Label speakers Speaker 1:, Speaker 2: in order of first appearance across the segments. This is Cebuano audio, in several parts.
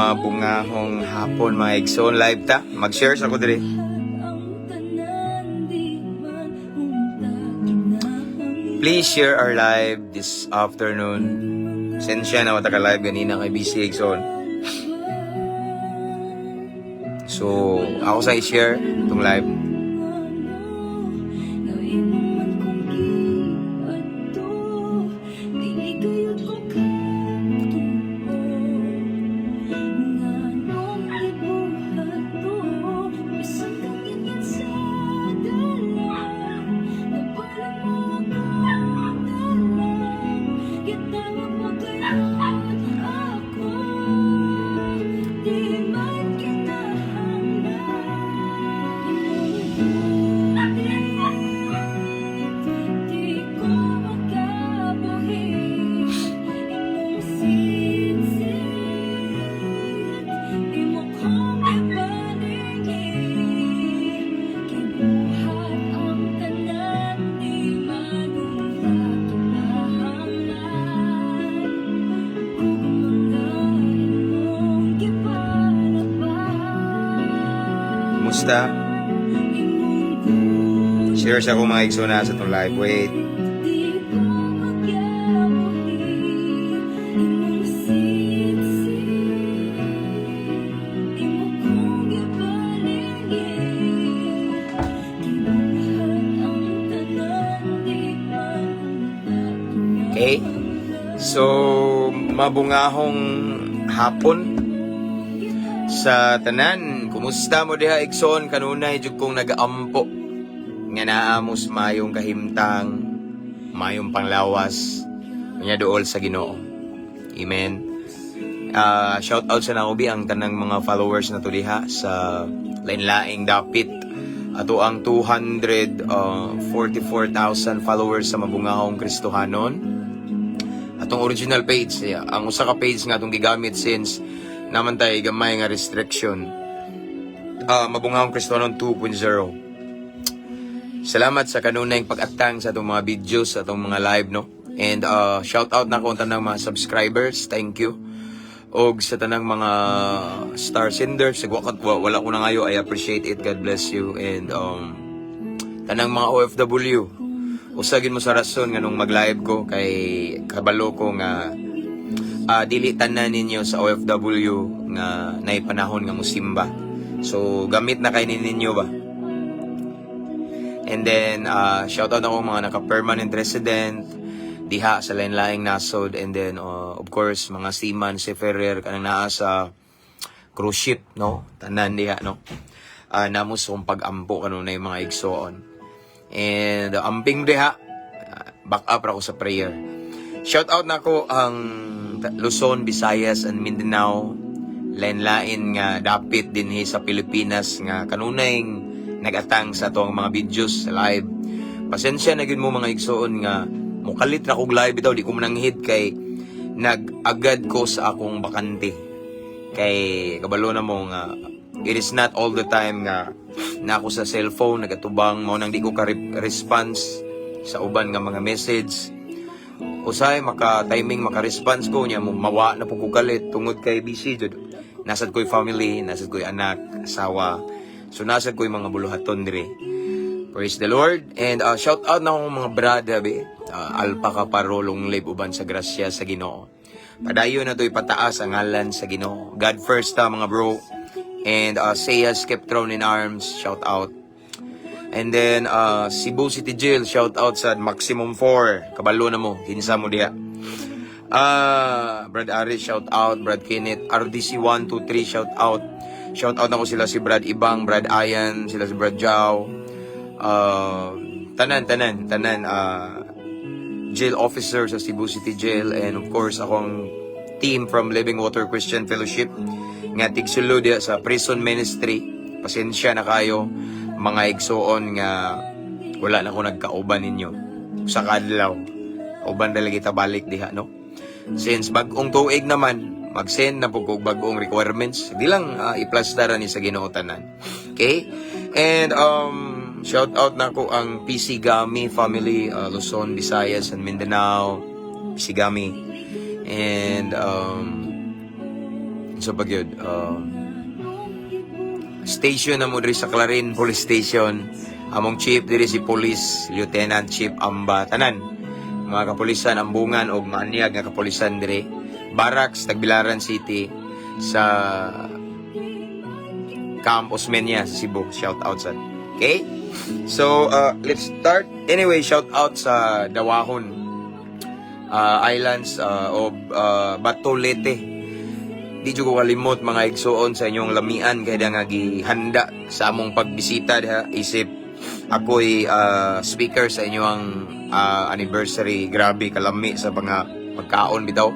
Speaker 1: Mabungahong hapon, mga igsoon. Live ta. Mag-share sa ko diri.
Speaker 2: Ang tanan di man unta kinahanglan.
Speaker 1: Please share our live this afternoon. Sensya na wa ta ka live ganina kay busy, igsoon. So, ako sa i-share itong live.
Speaker 2: Nga imo man kong giadto, dili gayud ko katuo. Nganong gibuhat to, bisan kang ganyan sa dalan? Nabalan mo ako na lang, gitawag mo gayud ako. Di man kinahanglan imong di ko makabuhi imong sinsik, imo kong gipalingi. Gibuhat ang tanan, di man unta kinahanglan kung mga imong gipalabas.
Speaker 1: Kumusta?
Speaker 2: Imong
Speaker 1: Share sa akong mga igsoon na sa itong live. Wait.
Speaker 2: Di ko magyabuhi imong sinsik, imo kong gipalingi. Gibuhat ang tanan, di man unta
Speaker 1: Okay? So, mabungahong hapon sa tanan. Kumusta mo diha, igsoon? Kanunay jud kong nagaampo nga naa mo sa mayong kahimtang, mayong panglawas, nya duol sa Ginoo. Amen. Shout out sa nako bi ang tanang mga followers na to diha sa lain-laing dapit. Ato ang 244,000 followers sa Mabungahong Kristohanon. Atong original page, yeah, ang usa ka page nga atong gigamit since naman tay gamay nga restriction. Mabungahong Kristohanon 2.0. Salamat sa kanunayng pag-atang sa atong mga videos, sa atong mga live, no? And shout out na ko ang tanang mga subscribers. Thank you. Og sa tanang mga star senders, wala ko na ngayo, I appreciate it. God bless you. And tanang mga OFW, usa gyud mo sa rason nga nung mag-live ko kay kabalo ko nga dili tanan ninyo sa OFW nga naay panahon nga musimba. So gamit na kay ninyo ba? And then, shout out ako mga naka-permanent resident diha sa lain-laing nasod, and then of course mga seaman, seafarer, kanang naa sa cruise ship, no, tanan diha, no, namo sa akong pag-ampo kanunay, mga igsoon, and amping diha, back up ra ko sa prayer. Shout out nako ang Luzon, Visayas and Mindanao, lain-lain nga dapit dinhi sa Pilipinas nga kanunay nagatang sa atong mga videos sa live. Pasensya na gyud mo, mga igsoon, nga mukalit ra kog live bitaw, di ko mananghid kay nag-agad ko sa akong bakante. Kay kabalo na mo nga it is not all the time nga na ako sa cellphone nagatubang, mao nang di ko ka-response sa uban nga mga message. Usay maka timing maka-response ko niya mo mawa na po ko kalit tungod kay busy jud. Nasad ko'y family, nasad ko'y anak, asawa. So nasad ko'y mga buluhaton dire. Praise the Lord. And shout out na akong mga brother, be. Alpha Kaparo, long live uban sa grasya sa Ginoo. Padayon na to ipataas ang ngalan sa Ginoo. God first ta, mga bro. And Seyas kept throne in arms, shout out. And then Cebu City Jail, shout out sa Maximum 4. Kabalo na mo, kinsa mo diha. Brad Aris, shout out. Brad Kenneth, RDC 1, 2, 3, shout out. Shout out ako sila si Brad Ibang, Brad Ayan, sila si Brad Jao. Tanan, tanan, tanan. Jail officer sa Cebu City Jail and of course akong team from Living Water Christian Fellowship nga tigsulo diha sa prison ministry. Pasensya na kayo, mga igsoon, nga wala na ko nagkauban ninyo sa kadlaw. Uban na lagi ta balik diha, no? Since bag-ong tuig naman, mag-send na po kog bag-ong requirements. Di lang iplastara ni sa Ginoo tanan. Okay? And shout out na ko ang PC Gami family, Luzon, Visayas and Mindanao. PC Gami. And Sa bagyod, station na mo diri sa Clarin Police Station. Among chief diri si Police Lieutenant Chief Amba, tanan mga kapulisan, ambungan og maanyag nga kapulisan diri Barracks, Tagbilaran City, sa Camp Osmeña sa Cebu. Shout out sa. Okay? So, let's start. Anyway, shout out sa Dawahon Islands of Bato, Leyte. Di jud ko kalimot, mga igsuon, sa inyong lamian kay nga gihanda sa among pagbisita diha isip ako'y speaker sa inyong anniversary. Grabe kalami sa mga pagkaon bitaw.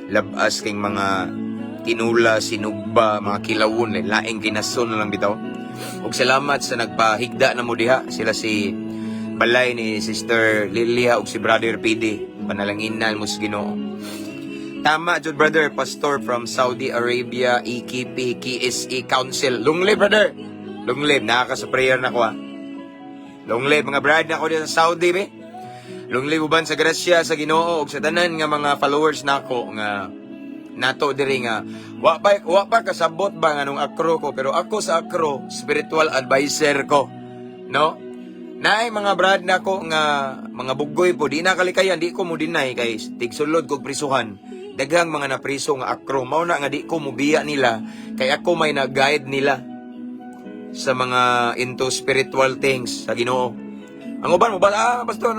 Speaker 1: Labas king mga tinula, sinugba, mga kilawon, laing kinason na lang bitaw. Ug salamat sa nagpahigda na mo diha. Sila si balay ni Sister Lilia ug si Brother PD. Panalanginan mo sa Ginoo. Tama jud, brother, pastor from Saudi Arabia, E EKP, KSE Council. Long live, brother. Long live, naa ka sa prayer nako ah. Long live mga brad nako diha sa Saudi be. Long live uban sa grasya sa Ginoo ug sa tanan nga mga followers nako nga nato diri nga wa pa kasabot ba nga nung akro ko, pero ako sa akro spiritual advisor ko, no? Naay mga brad nako nga mga buggoy po, di na kalikayan, di ko mo deny kay tigsulod kog prisuhan. Daghang mga napriso nga akro, mao na nga di ko mubiya nila kay ako may nag-guide nila sa mga into spiritual things sa Ginoo. Ang uban mo ba, ah, pastor,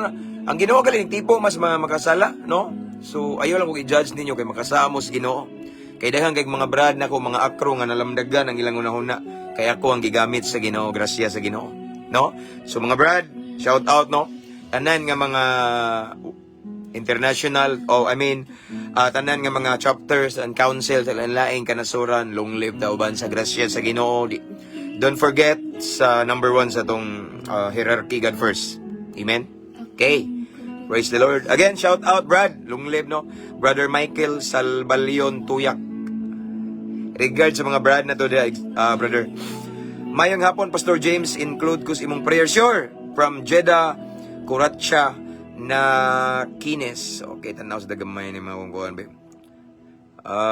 Speaker 1: ang Ginoo galing tipo mas mga makasala, no? So ayaw lang kong i-judge ninyo kay makasamo sa Ginoo. Kay daghang kay mga brad nako, mga akro nga nalamdagan ang ilang hunahuna kay ako ang gigamit sa Ginoo, grasya sa Ginoo, no? So mga brad, shout out, no? Tanan nga mga international, oh, I mean, tanan nga mga chapters and council sa lain-laing kanasuran, long live ta uban sa grasya sa Ginoo. Don't forget sa number one sa tong hierarchy, God first. Amen. Okay. Praise the Lord. Again, shout out, Brad. Long live, no? Brother Michael Salbalion Tuyak. Regard sa mga brad na to, brother. Mayong hapon, Pastor James, include ko sa imong prayer. Sure. From Jeddah, Kuratsa na Kines. Okay, tanaw sa dagamay ni mga kungkuhan, babe.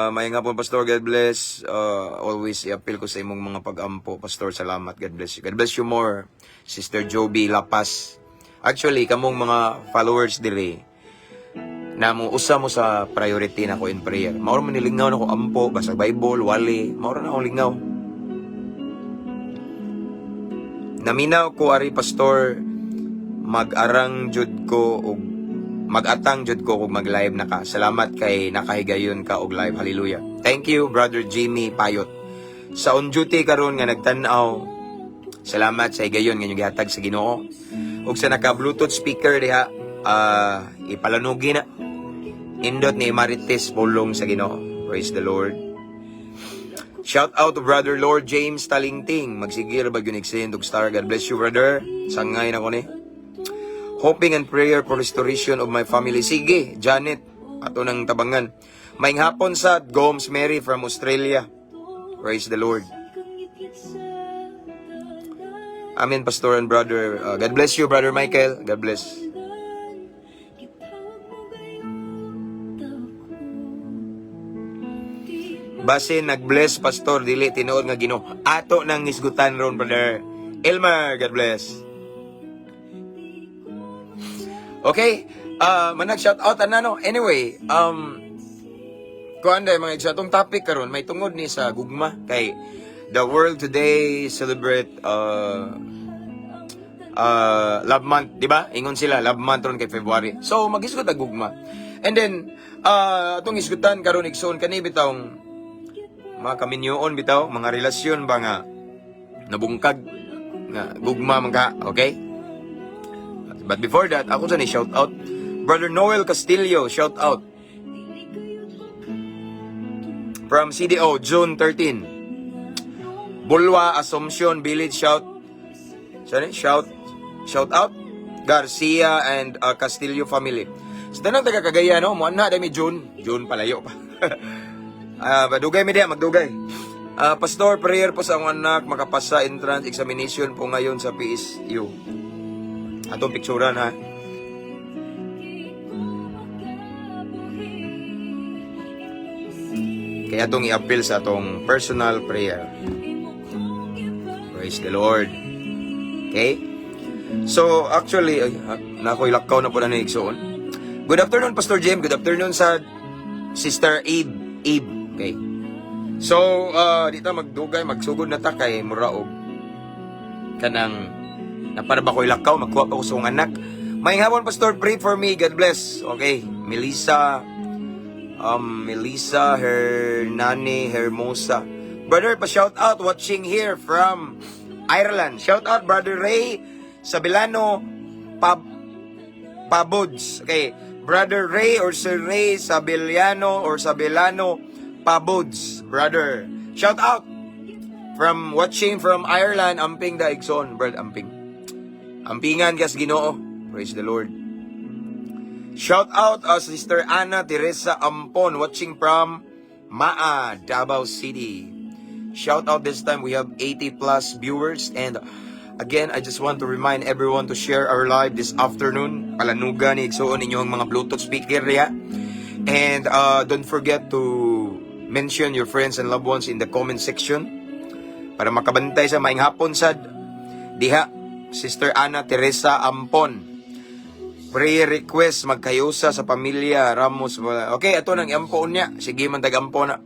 Speaker 1: Mayong hapon, Pastor. God bless. Always i-appeal ko sa imong mga pag-ampo. Pastor, salamat. God bless you. God bless you more. Sister Joby Lapas. Actually, kamong mga followers diri, na mo usa mo sa priority nako in prayer. Mao man nilingaw nako ampo, basa Bible, wali, mao ra na akong lingaw. Naminaw ko ari, pastor, mag-arang jud ko og mag-atang jud ko kung mag-live na ka. Salamat kay nakahigayon ka og live. Hallelujah. Thank you, Brother Jimmy Payot. Sa on duty karon nga nagtan-aw, salamat sa higayon nga inyong gihatag sa Ginoo. Ug sa naka Bluetooth speaker diha, ipalanugi na. Indot ni Marites pulong sa Ginoo. Praise the Lord. Shout out to Brother Lord James Talingting. Magsigir ba yun og star. God bless you, brother. Sangay na ko ni. Hoping and prayer for restoration of my family. Sige, Janet. Ato nang tabangan. Maayong hapon sa Gomes Mary from Australia. Praise the Lord. Amen, Pastor and Brother. God bless you, Brother Michael. God bless.
Speaker 2: Gitawag mo gayud ako. Di
Speaker 1: Base nag-bless, pastor, dili tinuod nga Ginoo. Ato nang hisgutan ron, Brother Elmer. God bless. Okay, manag shout out ana, no. Anyway, kuan day, mga igsoon, atong topic karon may tungod ni sa gugma kay the world today celebrate love month, di ba? Ingon sila love month ron kay February. So maghisgot ang gugma. And then atong hisgutan karon, igsoon, kani bitawng mga kaminyoon bitaw, mga relasyon ba nga nabungkag nga gugma man ka, okay? But before that, ako sa ni shout out Brother Noel Castillo, shout out from CDO, June 13. Bulwa Assumption Village, shout, sorry, shout out Garcia and Castillo family. Sa tanang taga Cagayan, no, mo na dami June, June palayo pa. Ah, dugay mi diya, magdugay. Ah, Pastor, prayer po sa akong anak makapasa entrance examination po ngayon sa PSU. Atong picturean ha.
Speaker 2: Di ko makabuhi.
Speaker 1: Kaya atong i-appeal sa atong personal prayer. Praise the Lord. Okay? So, actually, ay, nakoy lakaw na po na ni igsoon. Good afternoon, Pastor Jim. Good afternoon sa Sister Eve. Eve. Okay. So, dito magdugay, magsugod na ta kay mura og kanang napara ba ko'y lakaw, magkuha pa ko sa akong anak. May hapon, Pastor, pray for me. God bless. Okay. Melissa Hernani Hermosa. Brother, pa shout out watching here from Ireland. Shout out, Brother Ray Sabilano Pabods. Okay. Brother Ray or Sir Ray Sabiliano or Sabilano Pabods. Brother. Shout out from watching from Ireland. Amping da igsoon, brother, amping. Ampingan kas Ginoo. Praise the Lord. Shout out Sister Ana Teresa Ampon watching from Maa, Davao City. Shout out, this time we have 80 plus viewers, and again, I just want to remind everyone to share our live this afternoon. Palanuga ni igsuon ninyo ang mga Bluetooth speaker niya. And don't forget to mention your friends and loved ones in the comment section para makabantay sa maing hapon sad diha, Sister Ana Teresa Ampon. Prayer request, magkayusa sa pamilya Ramos. Okay, ato nang iampo niya. Sige man tag-ampo na.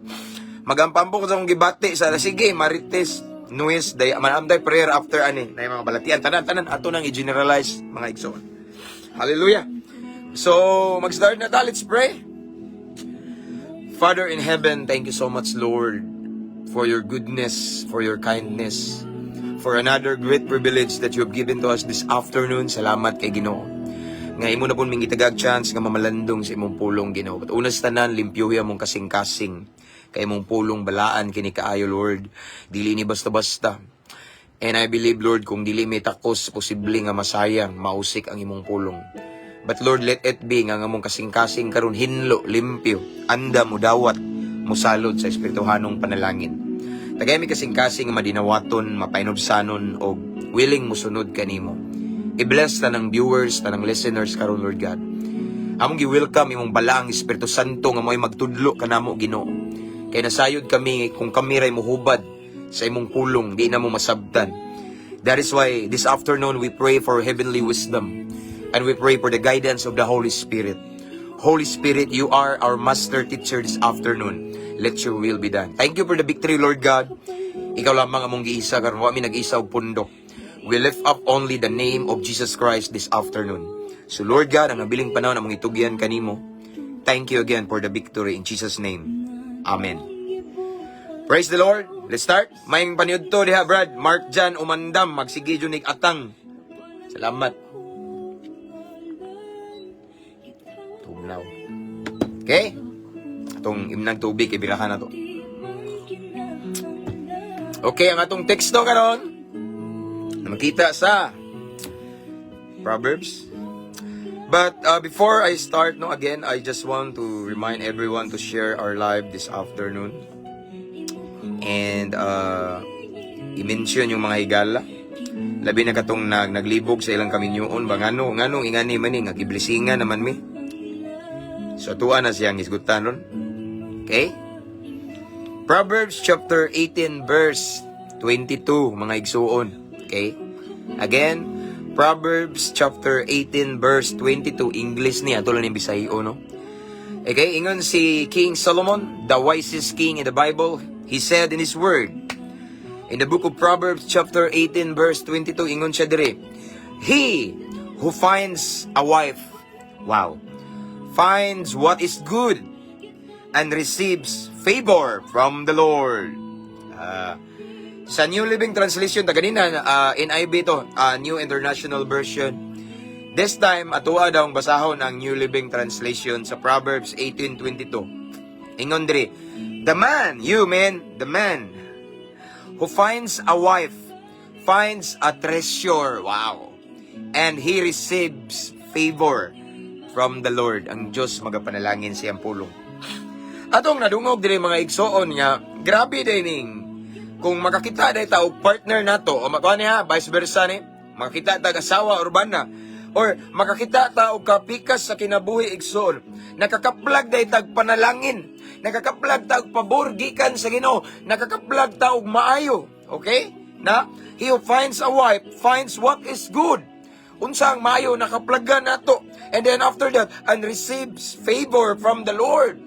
Speaker 1: Magampampo ko sa akong gibati sa sige Marites Nuis day man prayer after ani na yung mga balatian tanan tanan ato nang i-generalize, mga igsoon. Hallelujah. So, mag-start na ta. Let's pray. Father in heaven, thank you so much, Lord, for your goodness, for your kindness, for another great privilege that you have given to us this afternoon. Salamat kay Ginoo nga imo na pud ming gitagag chance nga mamalandong sa imong pulong, Ginoo. But una sa tanan, limpyuhi among kasing-kasing kay imong pulong balaan kini kaayo, Lord. Dili ni basta-basta. And I believe, Lord, kung dili may takos, posible nga masayang, mausik ang imong pulong. But Lord, let it be nga ang among kasing-kasing karon hinlo, limpyo, anda mo dawat, musalod sa espirituhanong panalangin. Tagay mi kasing-kasing nga madinawaton, mapainubsanon, og willing musunod kanimo. I-bless tanang viewers, tanang listeners karon, Lord God. Among gi-welcome imong balaang Espiritu Santo nga mo'y magtudlo kanamo, Ginoo. Kay nasayod kami kung kami ray muhubad sa imong pulong, di na mo masabtan. That is why this afternoon we pray for heavenly wisdom and we pray for the guidance of the Holy Spirit. Holy Spirit, you are our master teacher this afternoon. Let your will be done. Thank you for the victory, Lord God. Ikaw lamang among giisa karon, wa mi nag-isa og pundok. We lift up only the name of Jesus Christ this afternoon. So Lord God, ang nabiling panahon among itugyan kanimo. Thank you again for the victory in Jesus' name. Amen. Praise the Lord. Let's start. May paniudto diha, Brad. Mark Jan Umandam magsige jud nig atang. Salamat. Tugnaw. Okay? Atong imnang tubig kay birahan na to. Okay, ang atong teksto karon na makita sa Proverbs. But before I start, no, again, I just want to remind everyone to share our live this afternoon. And i-mention yung mga higala. Labi na katong naglibog sa ilang kaminyoon ba, ngano ingani man ni nga giblesingan naman mi. So tuwa na siyang hisgutan ron. Okay? Proverbs chapter 18 verse 22, mga igsuon. Okay? Again, Proverbs chapter 18 verse 22, English niya ato lang ni Bisayo, no. Okay, ingon si King Solomon, the wisest king in the Bible, he said in his word, in the book of Proverbs chapter 18 verse 22, ingon siya diri, "He who finds a wife," wow, "finds what is good and receives favor from the Lord." Sa New Living Translation, ta ganina, NIV to, New International Version. This time, atoa daw ang basahon ang New Living Translation sa Proverbs 18:22. Ingon diri, "The man, you man, the man who finds a wife finds a treasure." Wow. "And he receives favor from the Lord." Ang Diyos magapanalangin siyang pulong. Atong nadungog diri, mga igsoon, nga grabe day ning kung makakita day ta og partner nato o makuha niya, vice versa ni makakita tag asawa or bana. Or makakita ta og kapikas sa kinabuhi, igsoon. Nakakaplag day tag panalangin. Nakakaplag ta og pabor gikan sa Ginoo. Nakakaplag ta og maayo. Okay? Na he who finds a wife finds what is good. Unsa ang maayo, nakaplagan nato. And then after that, and receives favor from the Lord.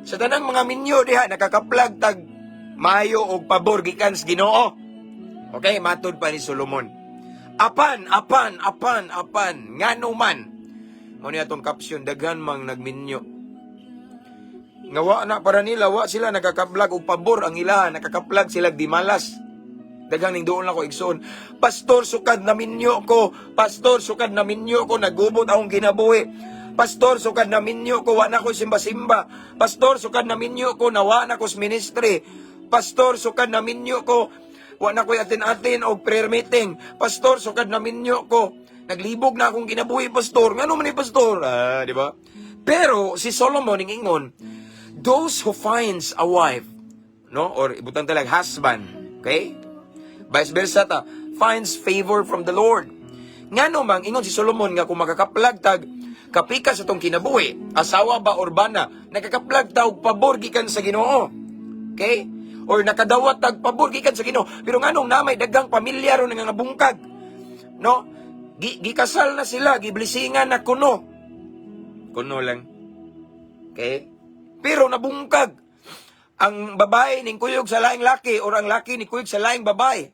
Speaker 1: Sa tanang mga minyo diha, nakakaplag tag maayo og pabor gikan sa Ginoo. Okay, matud pa ni Solomon. Apan, apan, apan, apan, ngano man. Mao ni atong caption, daghan mang nagminyo nga wa na para nila, wa sila nakakaplag og pabor ang ilaha, nakakaplag sila dimalas. Daghang ning duol nako, igsoon. "Pastor, sukad na minyo ko. Pastor, sukad na minyo ko, nagubot akong kinabuhi. Pastor, sukad na minyo ko, wa na ko simba-simba. Pastor, sukad na minyo ko, nawa na ko sa ministry. Pastor, sukad na minyo ko, wa na ko'y atin-atin og prayer meeting. Pastor, sukad na minyo ko, naglibog na akong kinabuhi, pastor. Ngano man ni, pastor?" Ah, di ba? Pero si Solomon ingon, those who finds a wife, no? Or ibutang talag husband, okay? Vice versa ta, finds favor from the Lord. Ngano mang ingon si Solomon nga kung makakaplag tag kapika sa tong kinabuhi, asawa ba or bana, nakakaplag ta og pabor gikan sa Ginoo. Okay? Or nakadawat tag pabor gikan sa Ginoo. Pero nganong namay daghang pamilya ron nga bungkag? No? Gikasal na sila, giblisingan na kuno. Kuno lang. Okay? Pero nabungkag. Ang babae ning kuyog sa laing laki or ang laki ni kuyog sa laing babae.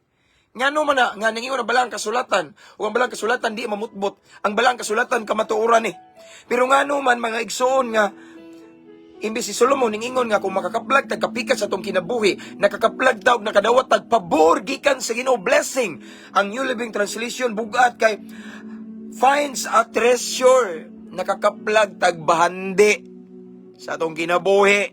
Speaker 1: Ngano man na nga ningingon ang balang kasulatan o ang balang kasulatan di mamutbot. Ang balang kasulatan kamatuoran ni. Pero ngano man, mga igsoon, nga imbes si Solomon ningingon nga kung makakaplag tag kapikas sa atong kinabuhi, nakakaplag ta og nakadawat tag pabor gikan sa Ginoo, blessing. Ang New Living Translation bugat kay finds a treasure, nakakaplag tag bahandi sa atong kinabuhi.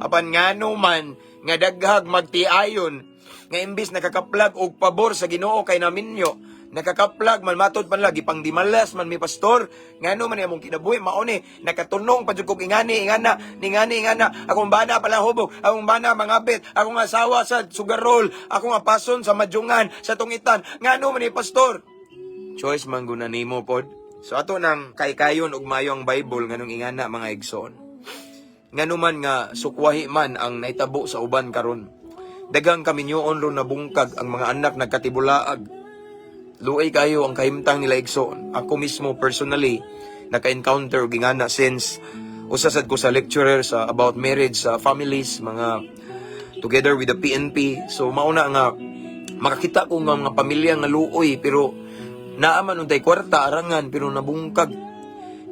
Speaker 1: Apan ngano man nga daghag magtiayon nga imbis nakakaplag og pabor sa Ginoo kay naminyo, nakakaplag man, matod man lagi pang dimalas man mi, pastor. Ngano man among kinabuhi mao ni, nakatunong pa jud kog ingani, ingana, ningani, ingana, akong bana pala hubog, akong bana mangabit, akong asawa sa sugarol, akong apason sa madyungan, sa tungitan. Ngano man ni, pastor? Choice man guna nimo pod. So ato nang kaykayon og mayo ang Bible nganong ingana, mga igsoon. Ngano man nga sukwahi man ang nahitabo sa uban karon. Daghang kaminyoon ron nabungkag, ang mga anak nagkatibulaag. Luoy kayo ang kahimtang nila, igsoon. Ako mismo personally naka-encounter og ingana since usa sad ko sa lecturer sa about marriage sa families, mga together with the PNP. So mauna nga makakita ko nga mga pamilya nga luoy, pero naa man untay kwarta, arangan, pero nabungkag.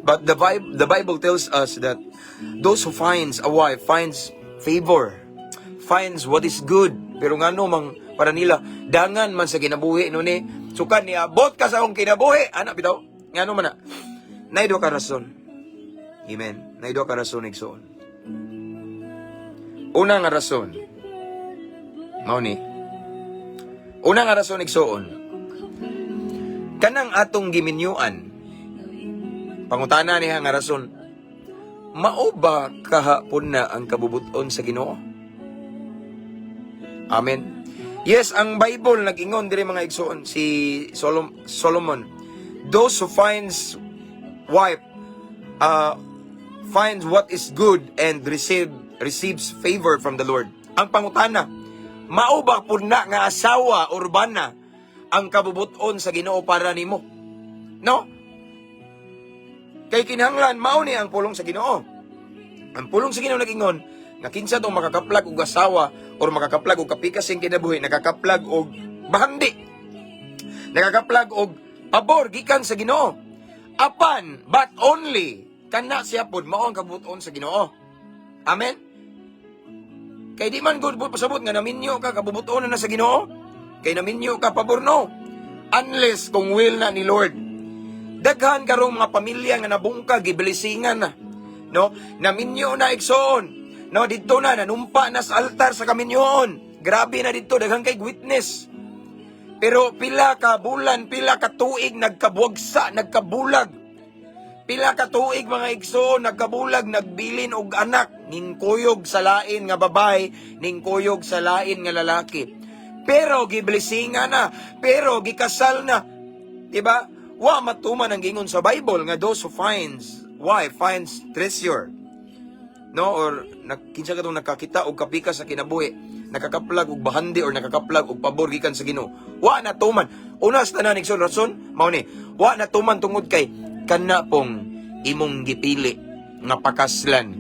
Speaker 1: But the Bible tells us that those who finds a wife finds favor, finds what is good. Pero ngano mang para nila dangan man sa kinabuhi no ni sukad ni abot ka sa akong kinabuhi, ana bitaw. Ngano man na? Nay duha ka rason. Amen. Nay duha ka rason, igsoon. Una nga rason. Mao ni. Una nga rason, igsoon. Kanang atong giminyuan. Pangutana niya nga rason. Mao ba kahapon na ang kabubuton sa Ginoo? Amen. Yes, ang Bible nag-ingon diri, mga igsoon, si Solomon. Those who finds wife finds what is good and receives favor from the Lord. Ang pangutana, mao ba pud na nga asawa or bana ang kabubuton sa Ginoo para nimo? No? Kay kinahanglan mao ni ang pulong sa Ginoo. Ang pulong sa Ginoo nag-ingon nga kinsa tong makakaplag og asawa or makakaplag og kapikas sing kinabuhi, nakakaplag og bahandi. Nakakaplag og pabor gikan sa Ginoo. Apan, but only kana siya pod mao ang kabubuton sa Ginoo. Amen. Kay di man gud pasabot nga naminyo ka, kabubuton na sa Ginoo. Kay naminyo ka, pabor, no. Unless kung will na ni Lord. Daghan karong mga pamilya nga nabungkag, giblisingan na. No? Naminyo na, igsoon. No, didto na nanumpa na sa altar sa kaminyoon. Grabe na didto, daghan kay witness. Pero pila ka bulan, pila ka tuig nagkabuwagsa, nagkabulag. Pila ka tuig, mga igsoon, nagkabulag, nagbilin og anak, ningkuyog sa lain nga babae, ningkuyog sa lain nga lalaki. Pero giblisingan na, pero gikasal na. 'Di ba? Wa matuman ang gingon sa Bible nga those who finds wife finds treasure. No, or kinsa katong nakakita og kapika sa kinabuhi, nakakaplag og bahandi or nakakaplag og pabor gikan sa Ginoo. Wa na tuman. Una sa tanan, igsoon, rason mao ni. Wa na tuman tungod kay kana pong imong gipili nga pakaslan,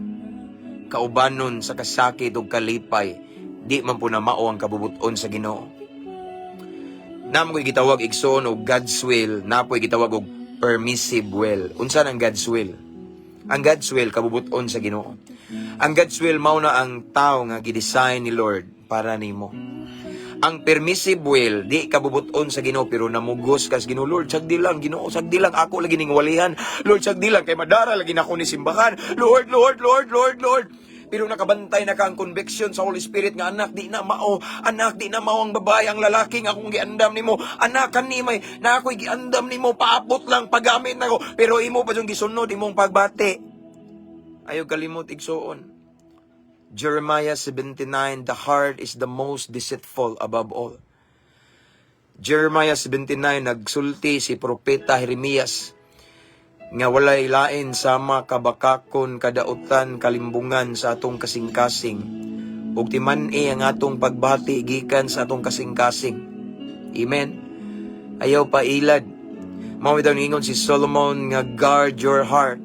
Speaker 1: kaubanon sa kasakit ug kalipay, di man po na mao ang kabubuton sa Ginoo. Namo ko'y gitawag, igsoon, og God's will, napoy gitawag og permissive will. Unsa nang God's will? Ang God's will, kabubuton sa Ginoo. Ang God's will mao na ang tao nga gidesign ni Lord para nimo. Ang permissive will, di kabubuton sa Ginoo, pero namugos ka sa Ginoo. "Lord, sagdi lang, Ginoo, sagdi lang, ako lagi ning walihan. Lord, sagdi lang kay madara lagi nako ni simbahan. Lord, Lord, Lord, Lord, Lord." Pero nakabantay na ka ang conviction sa Holy Spirit nga, "Anak, di na mao. Anak, di na mao ang babae, ang lalaki nga akong giandam nimo. Anak, kani may na ako'y giandam nimo, paapot lang paggamit nako." Pero imo pa yung gisunod imong pagbati. Ayaw kalimot, igsoon. Jeremiah 79, the heart is the most deceitful above all. Jeremiah 79, nagsulti si Propeta Jeremias nga walay lain sama kabakakon, kadautan, kalimbungan sa atong kasing-kasing ug timan-i ang atong pagbati gikan sa atong kasing-kasing. Amen. Ayaw pa ilad. Mao bitaw ningon si Solomon nga guard your heart.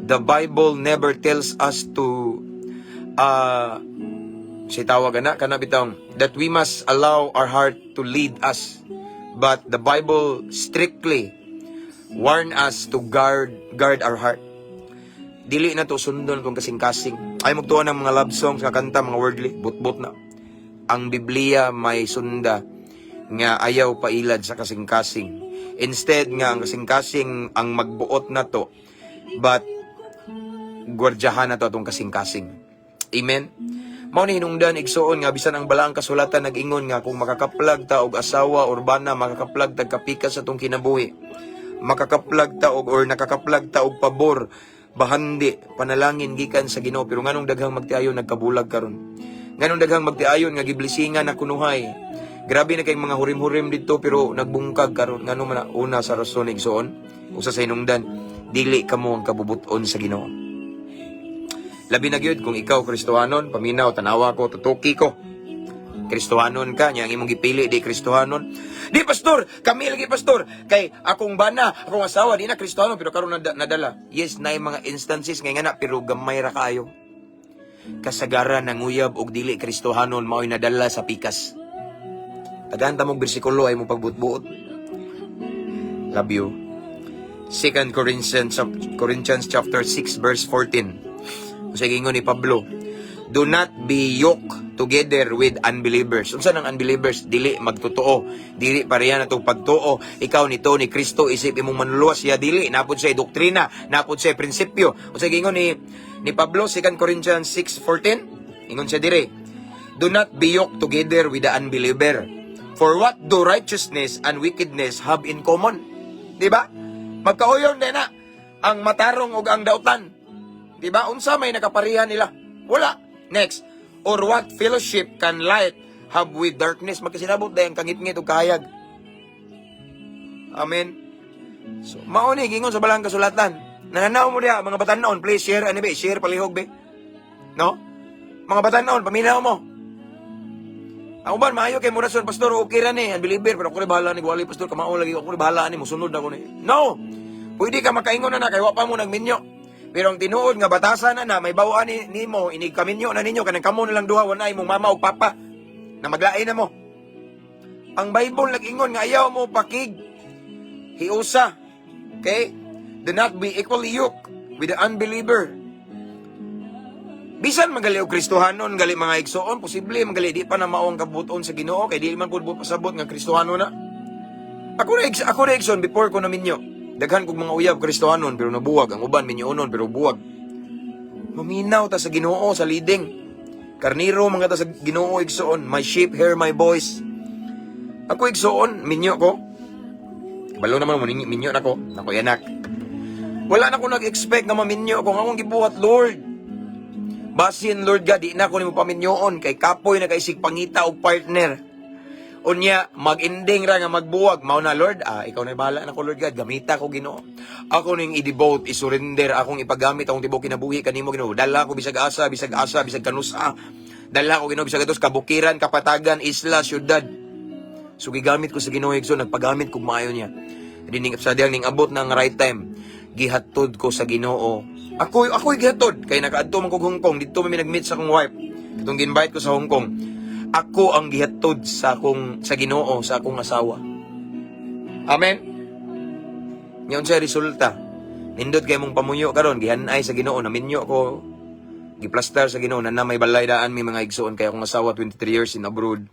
Speaker 1: The Bible never tells us to si tawag ana kana bitong that we must allow our heart to lead us, but the Bible strictly warn us to guard our heart. Dili na to sundon kung kasing-kasing. Ay magtuwa ng mga love songs nga kanta, mga worldly, butbot na. Ang Biblia may sunda nga ayaw pailad sa kasing-kasing. Instead nga ang kasing-kasing ang magbuot na to, but gwardyahan na to atong kasing-kasing. Amen. Mao ni hinungdan, igsuon, nga bisan ang balaang kasulatan nag-ingon nga kung makakaplag ta og asawa or bana, makakaplag tag kapikas sa atong kinabuhi. Makakaplag ta og or nakakaplag ta og pabor, bahandi, panalangin gikan sa Ginoo, pero nganong daghang magtiayon nagkabulag karon? Nganong daghang magtiayon nga giblisingan na kunuhay? Grabe na kay mga hurim-hurim dito pero nagbungkag karon. Ngano man na? Una sa rason, igsoon, usa sa hinungdan, dili kamo ang kabubuton sa Ginoo. Labi na gyud kung ikaw Kristohanon, paminaw, tanawa ko, tutuki ko. Kristohanon ka, nya ang imong gipili di Kristohanon. "Di, pastor, kami lagi, pastor, kay akong bana, akong asawa di na Kristohanon pero karon nadala." Yes, naay mga instances ngay nga na, pero gamay ra kaayo. Kasagaran ng uyab og dili Kristohanon mao'y nadala sa pikas. Tagaan ta mong bersikulo ay mo pagbutbuot. Love you. 2 Corinthians chapter 6 verse 14. Sa ingon ni Pablo, "Do not be yoked together with unbelievers." Unsa nang unbelievers? Dili magtotoo. Dili pareha na itong pagtuo. Ikaw nito ni Kristo isip imong manluluwas, siya dili. Napod siya doktrina, napod siya prinsipyo. Unsa ingon ni Pablo, 2 Corinthians 6:14? Ingon siya dire, "Do not be yoked together with the unbeliever. For what do righteousness and wickedness have in common?" Di ba? Magkauyon din na ang matarong ug ang dautan. Di ba? Unsa may nakapareha nila? Wala. Next. Or what fellowship can light have with darkness? Magkasinabot dahil ang kangitngit ug kahayag. Amen. So, mao ni gingon sa balang kasulatan. Nananaw mo diha, mga batanon, please share ani be, share palihog be. No? Mga batanon, paminaw mo. Ang uban maayo kay murason, "Pastor, okay ra ni, unbeliever, pero ako rin bahala ni wali, pastor, kamao lagi ako rin bahala ni musunod ako ni." No. Pwede ka makaingon na na kay wa pa mo nagminyo. Pero ang tinuod nga batasan na na may bawaan ni nimo inig kaminyo na ninyo, kanang kamo na lang duha, wala imong mama ug papa na maglain na mo. Ang Bible nag-ingon nga ayaw mo pakig hiusa. Okay? Do not be equally yoked with the unbeliever. Bisan magali og Kristohanon gali, mga igsoon, posible magali di pa na mao ang kabuton sa Ginoo kay di man pud pasabot nga Kristohano na. Ako na, igsoon, before ko naminyo. Daghan kog mga uyab Kristohanon pero nabuwag, ang uban minyonon pero buwag. Maminaw ta sa Ginoo sa leading. Karniro mga ta sa Ginoo, igsoon, my sheep hear my voice. Ako, igsoon, minyo ko. Balo naman mo minyo na ko, nako anak. Wala na ko nag-expect nga maminyo ko. Nga akong gibuhat, "Lord, basin, Lord God, di na ko nimo paminyoon kay kapoy na kay sig pangita og partner." Unya, mag-ending ra nga magbuwag. Mao na, Lord, ikaw na bahala na ko, Lord God. Gamita ko, Ginoo. Ako ning i-devote, i-surrender, akong ipagamit akong tibuok kinabuhi kanimo, Ginoo. Dala ko bisag asa, bisag asa, bisag kanusa. Dala ko, Ginoo, bisag atos kabukiran, kapatagan, isla, syudad. So gigamit ko sa Ginoo, igsoon, nagpagamit kog maayo niya. Dining sa diyang ning abot ng right time, gihatod ko sa Ginoo. Ako gihatod kay nakaadto man kog Hong Kong, didto man mi nag-meet sa akong wife. Katong gi-invite ko sa Hong Kong. Ako ang gihatod sa Ginoo sa akong asawa. Amen. Nya unsay resulta? Nindot kay mong pamuyo karon, gihanay sa Ginoo, naminyo ko, giplastar sa Ginoo na may balay daan mi, mga igsoon, kay akong asawa 23 years in abroad.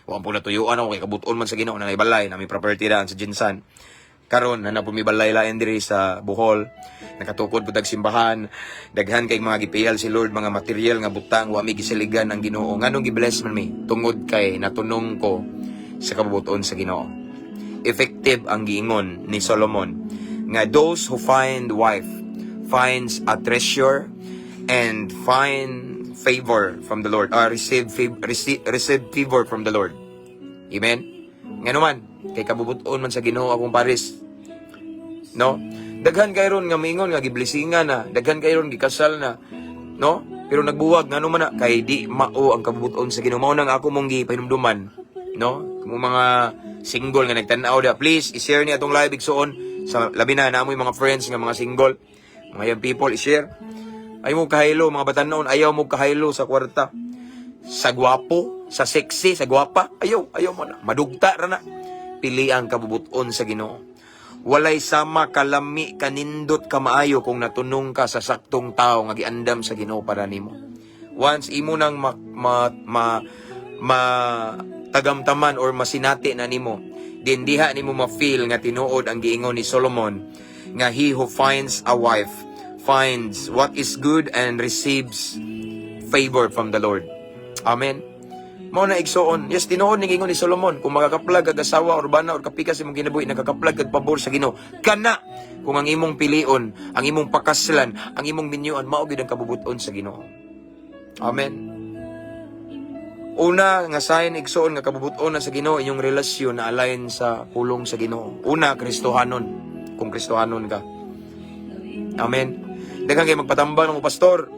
Speaker 1: Wa po natuyuan ako kay kabuton man sa Ginoo na may balay, na may property daan sa GenSan. Karon na na po mi balay lain diri sa Bohol. Nakatukod po tag simbahan. Daghan kay mga gipiyal si Lord, mga material nga butang, wa mi gisaligan ang Ginoo. Nganong gi-bless man mi? Tungod kay natunong ko sa kabubuton sa Ginoo. Effective ang giingon ni Solomon nga those who find wife finds a treasure and find favor from the Lord, or receive favor from the Lord. Amen. Ngano man kay kabubuton man sa Ginoo akong pares, no? Daghan kay ron nga mingon nga giblesingan na, daghan kay ron gikasal na, no? Pero nagbuwag. Ngano man na? Kay di mao ang kabubuton sa Ginoo. Mao nang ako mong gipahinumduman, no, kung mga single nga nagtan-aw da, please i-share ni atong live, igsoon, sa labi na naamoy mga friends nga mga single, mga young people, i-share. Ayaw mo kahaylo, mga batanon, ayaw mo kahaylo sa kwarta, sa gwapo, sa sexy, sa gwapa. Ayaw, ayaw mo na. Madugta ra na. Pili ang kabubuton sa Ginoo. Walay sama kalami, kanindot, kamaayo kung natunong ka sa saktong tao nga giandam sa Ginoo para nimo. Once imo nang ma, ma, ma, ma tagamtaman or masinati na nimo, din diha nimo ma-feel nga tinuod ang giingon ni Solomon nga he who finds a wife finds what is good and receives favor from the Lord. Amen. Mao na, igsoon. Yes, tinuod ni giingon ni Solomon, kung makakaplag kag asawa or bana or kapikas imong kinabuhi, nakakaplag kag pabor sa Ginoo. Kana kung ang imong pilion, ang imong pakaslan, ang imong minyuan mao gyud ang kabubuton sa Ginoo. Amen. Una nga sign, igsoon, nga kabubuton na sa Ginoo inyong relasyon na align sa pulong sa Ginoo. Una, Kristohanon. Kung Kristohanon ka. Amen. Daghan kay magpatambang ng pastor.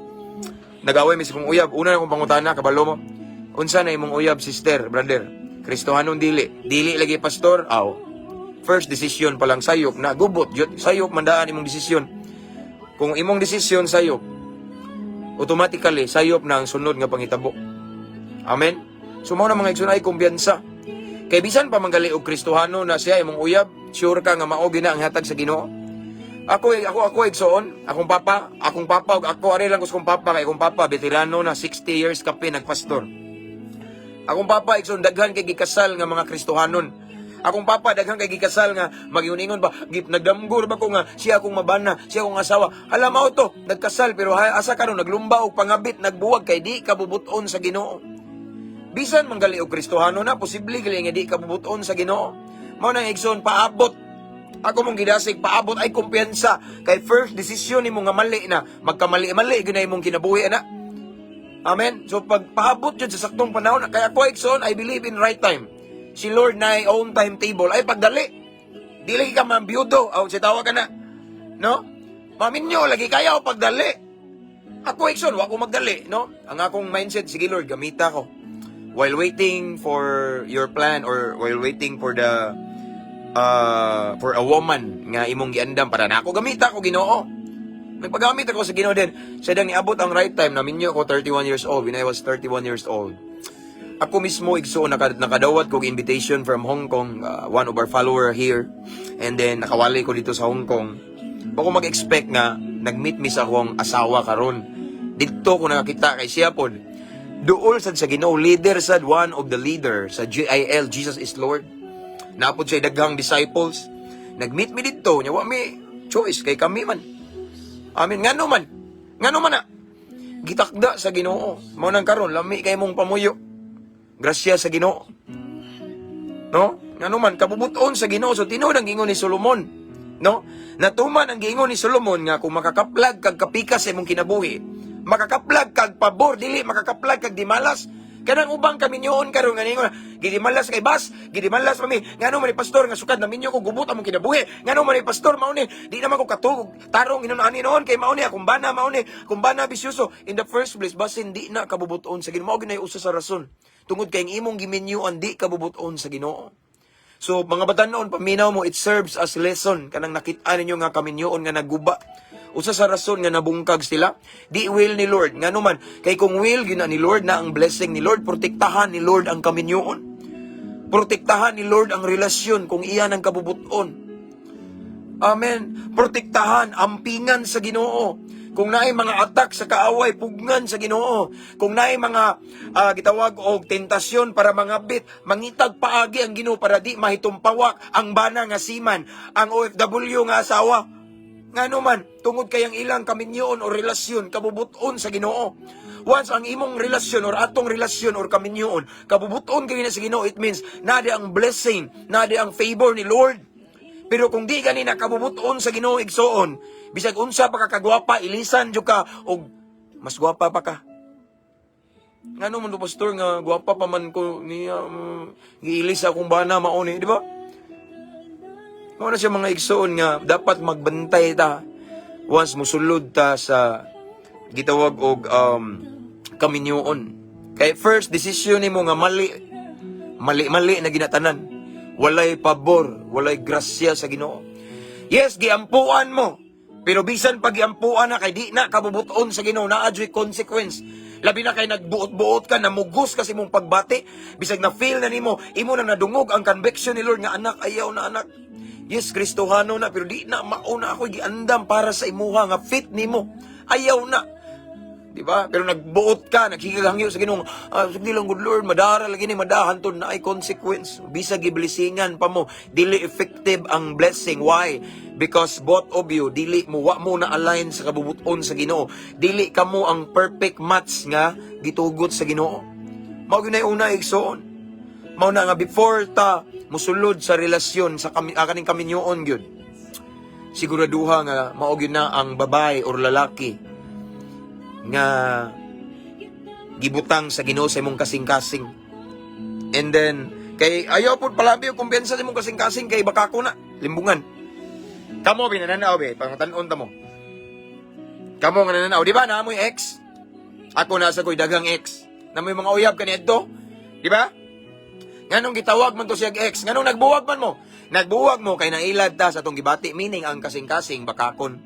Speaker 1: Nag-away mi sa kong uyab. Una na kong pangutana, kabalo mo. Unsa na imong uyab, sister, brother? Kristohanon, dili? Dili lagi, pastor. Aw. First decision pa lang sayop na gubot jud, sayop mandaan imong desisyon. Kung imong desisyon sayop, automatically sayop na ang sunod nga panghitabo. Amen. So mao na, mga igsoon, ay kumpiyansa. Kay bisan pa manggali og Kristohano na siya imong uyab, sure ka nga mao gina ang hatag sa Ginoo? Ako igsoon, akong papa ug ako ari lang ko sa akong papa kay akong papa veterano na, 60 years kape nagpastor. Akong papa, igsoon, daghan kay gikasal nga mga Kristohanon. Akong papa daghan kay gikasal nga magyuningon ba, gip nagdamgo ba ko nga siya akong mabana, siya akong asawa. Hala, mao to, nagkasal pero asa karon? Naglumba og pangabit, nagbuwag kay di kabubuton sa Ginoo. Bisan manggali og Kristohano na, posible gali nga di kabubuton sa Ginoo. Mao nang, igsoon, paabot. Ako mong gidasig, paabot ay kumpiyansa kay first decision nimo nga mali na, magkamali-mali gyud na imong kinabuhi ana. Amen. So pag paabot jud sa saktong panahon, kaya ako, igsoon, I believe in right time. Si Lord na own timetable ay pagdali. Dili ka mabiyudo, aw si tawag ka na. No? Maminyo lagi kaya o pagdali. Ako, igsoon, wa ko magdali, no? Ang akong mindset, sige Lord, gamita ko. While waiting for your plan or while waiting for a woman nga imong giandam para nako, gamita ko, Ginoo. Nagpagamit ako sa Ginoo din. Sa dang niabot ang right time, naminyo ko 31 years old, when I was 31 years old. Ako mismo, igsoon, nakadawat kog invitation from Hong Kong, one of our follower here. And then nakawali ko dito sa Hong Kong. Bako mag-expect nga nag-meet mi sa akong asawa karon. Didto ko nakakita kay siya pod. Duol sad sa Ginoo, leader sad, one of the leader sa JIL, Jesus is Lord. Napod siya daghang disciples. Nag-meet mi didto, nya wa mi choice kay kami man. Amin, ngano man? Ngano man na? Gitakda sa Ginoo. Mao nang karon lami kay mong pamuyo. Grasya sa Ginoo. No? Ngano man kabubuton sa Ginoo. So tinuod ang giingon ni Solomon. No? Natuman ang giingon ni Solomon nga kung makakaplag kag kapikas sa imong kinabuhi, makakaplag kag pabor, dili makakaplag kag dimalas. Kanang ubang kaminyoon karon nga ningon, "Gidimalas kay bas, gidimalas mami. Ngano man ni, pastor, nga sukad naminyo ko gubot among kinabuhi? Ngano man ni, pastor, mao ni di naman ko katugog tarong inon ani noon kay mao ni akong bana, mao ni akong bana bisyoso." In the first place, basin di na kabubuton sa Ginoo. Mao gyud usa sa rason. Tungod kay ang imong giminyuan di kabubuton sa Ginoo. So, mga batanon, paminaw mo, it serves as lesson. Kanang nakita ninyo nga kaminyoon nga naguba. Usa sa rason nga nabungkag sila, di will ni Lord. Nga naman, kay kung will gyud na ni Lord na ang blessing ni Lord, protektahan ni Lord ang kaminyoon. Protektahan ni Lord ang relasyon kung iyan ang kabubuton. Amen. Protektahan, ampingan sa Ginoo. Kung naay mga attack sa kaaway, pugnan sa Ginoo. Kung naay mga gitawag og tentasyon para mangabit, mangitag paagi ang Ginoo para di mahitumpawak ang bana nga seaman, ang OFW nga asawa. Ngano man, tungod kay ang ilang kaminyoon o relasyon kabubuton sa Ginoo. Once ang imong relasyon or atong relasyon or kaminyoon kabubuton kay na sa Ginoo, it means naa di ang blessing, naa di ang favor ni Lord. Pero kung di gani nakabubuton sa Ginoo, igsoon, bisag unsa pa ka kagwapa, ilisan jud ka og mas gwapa pa ka. Ngano man to, pastor, nga gwapa pa man ko niya, giilis akong bana mao ni, di ba? Mao na siya, mga igsoon, nga dapat magbantay ta once musulod ta sa gitawag og kaminyoon. Kay first decision nimo nga mali, mali mali na ginatanan. Walay pabor, walay grasya sa Ginoo. Yes, giampuan mo. Pero bisan pag giampuan na kay di na kabubuton sa Ginoo, naa juy consequence. Labi na kay nagbuot-buot ka, namugos ka sa imong pagbati, bisag na feel na nimo, imo na nadungog ang conviction ni Lord nga, "Anak, ayaw na, anak." Yes, Kristohano na, pero di na mao na ako giandam para sa imuha nga fit nimo. Ayaw na. Di ba? Pero nagbuot ka, naghigahangyo sa Ginoo, "Ah, sige lang, good Lord, madara lagi ni madahan to," na ay consequence. Bisag giblessingan pa mo, dili effective ang blessing. Why? Because both of you, dili mo, wa mo na align sa kabubuton sa Ginoo. Dili kamo ang perfect match nga gitugot sa Ginoo. Mao gyud una, igsoon. Mao na nga before ta musulod sa relasyon sa kami, kaning kaminyoon gyud, siguraduha nga mao gyud na ang babae or lalaki nga gibutang sa Ginoo sa imong kasing-kasing. And then kay ayaw pud palabi og kumpiyansa sa imong kasing-kasing kay baka ko na limbungan. Kamo binananaw be, pangatan-on ta mo. Kamo nga nananaw, di ba naa mo'y ex? Ako nasa ko'y daghang ex. Naa mo'y mga uyab kaniadto, di ba? Nganong gitawag man to siya ex? Nganong nagbuwag man mo? Nagbuwag mo kay nailad ta sa atong gibati, meaning ang kasing-kasing bakakon.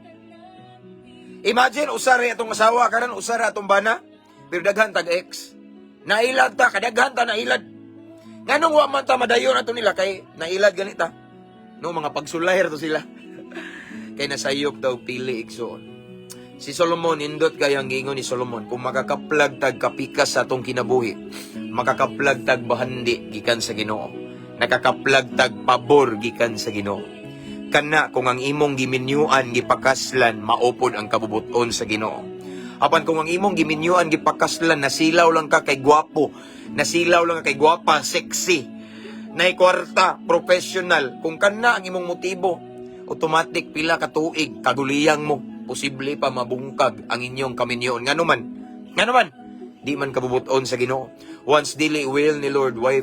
Speaker 1: Imagine usa ra atong asawa karon, usa ra atong bana, pero daghan tag ex. Nailad ta, kadaghan ta nailad. Nganong wa man ta madayon ato nila kay nailad ganita? No, mga pagsulayr to sila. Kay nasayop daw pili, igsoon. Si Solomon, nindot kay ang giingon ni Solomon, kung makakaplag tag kapikas sa atong kinabuhi, makakaplag tag bahandi gikan sa Ginoo. Nakakaplag tag pabor gikan sa Ginoo. Kana kung ang imong giminyuan gipakaslan, maupod ang kabubuton sa Ginoo. Apan kung ang imong giminyuan gipakaslan, nasilaw lang ka kay gwapo, nasilaw lang ka kay gwapa, sexy, nay kwarta, professional, kung kana ang imong motibo, automatic pila ka tuig kaguliyang mo, posible pa mabungkag ang inyong kaminyoon. Ngano man? Ngano man? Di man kabubuton sa Ginoo. Once dili will ni Lord, why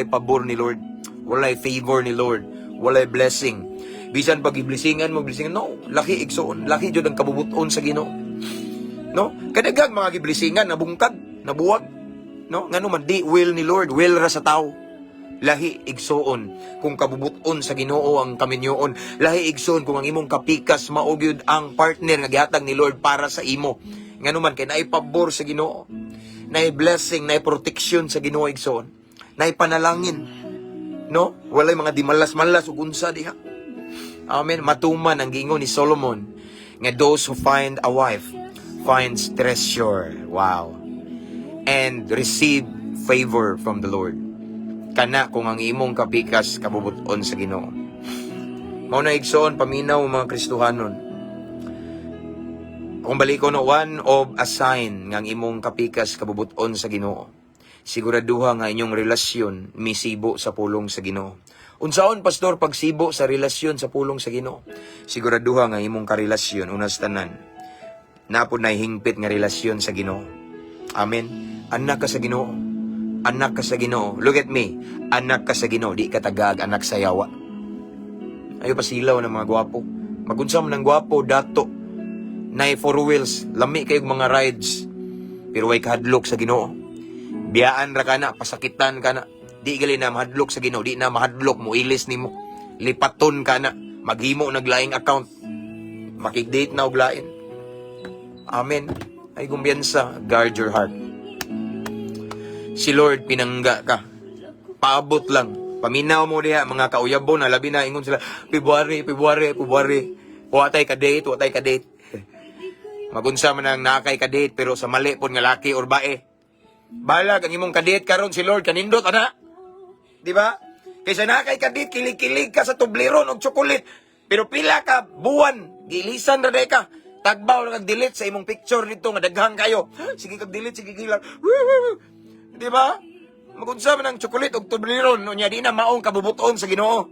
Speaker 1: pabor ni Lord, walay favor ni Lord, walay blessing. Bisan pag iblesingan mo, blessingan, no, laki, igsoon, laki jud ang kabubuton sa Ginoo. No? Kadaghang mga giblesingan nabungkag, nabuwag. No? Ngano man? Di will ni Lord, will ra sa tao. Lahi, igsoon, kung kabubuton sa Ginoo ang kaminyoon. Lahi, igsoon, kung ang imong kapikas mao gyud ang partner nga gihatag ni Lord para sa imo. Ngano man? Kay naay pabor sa Ginoo. Naay blessing, naay protection sa Ginoo, igsoon. Naay panalangin. No? Walay mga dimalas-malas ug unsa diha. Amen. Matuman ang giingon ni Solomon nga those who find a wife finds treasure. Wow. And receive favor from the Lord. Kana kung ang imong kapikas kabubuton sa Ginoo. Mao na, igsoon, paminaw, mga Kristohanon. Kung balik ko, no, one of a sign nga ang imong kapikas kabubuton sa Ginoo. Siguraduha nga inyong relasyon misibo sa pulong sa Ginoo. Unsaon, pastor, pagsibo sa relasyon sa pulong sa Ginoo? Siguraduha nga imong karelasyon, unas tanan, naa pod na hingpit nga relasyon sa Ginoo. Amen. Anak ka sa Ginoo. Anak ka sa Ginoo. Look at me. Anak ka sa Ginoo, di ka tagag anak sa yawa. Ayo pasilaw ng mga gwapo. Magunsa man ng gwapo, dato. Nay four wheels, lami kayong mga rides. Pero way kahadlok sa Ginoo. Biyaan ra ka na, pasakitan ka na. Di gali na mahadlok sa Ginoo, di na mahadlok mo ilis nimo. Lipaton ka na, maghimo naglaing account. Makig-date na og lain. Amen. Ay kumbiyansa, guard your heart. Si Lord pinangga ka. Paabot lang. Paminaw mo diha mga kauyabon na labi na ingon sila February, February, February. Wa tay ka date, wa tay ka date. Magunsa man ang nakay ka date pero sa mali pod nga laki or bae. Balag ang imong ka-date karon, si Lord kanindot ana. Di ba? Kaysa nakay ka date, kilig-kilig ka sa Toblerone og chocolate. Pero pila ka buwan, gilisan ra day ka. Tagbaw lang kag delete sa imong picture dito nga daghang kayo. Sige kag delete, sige gilang. Di ba? Magunsa man ang chocolate og Toblerone unya di na maong kabubuton sa Ginoo.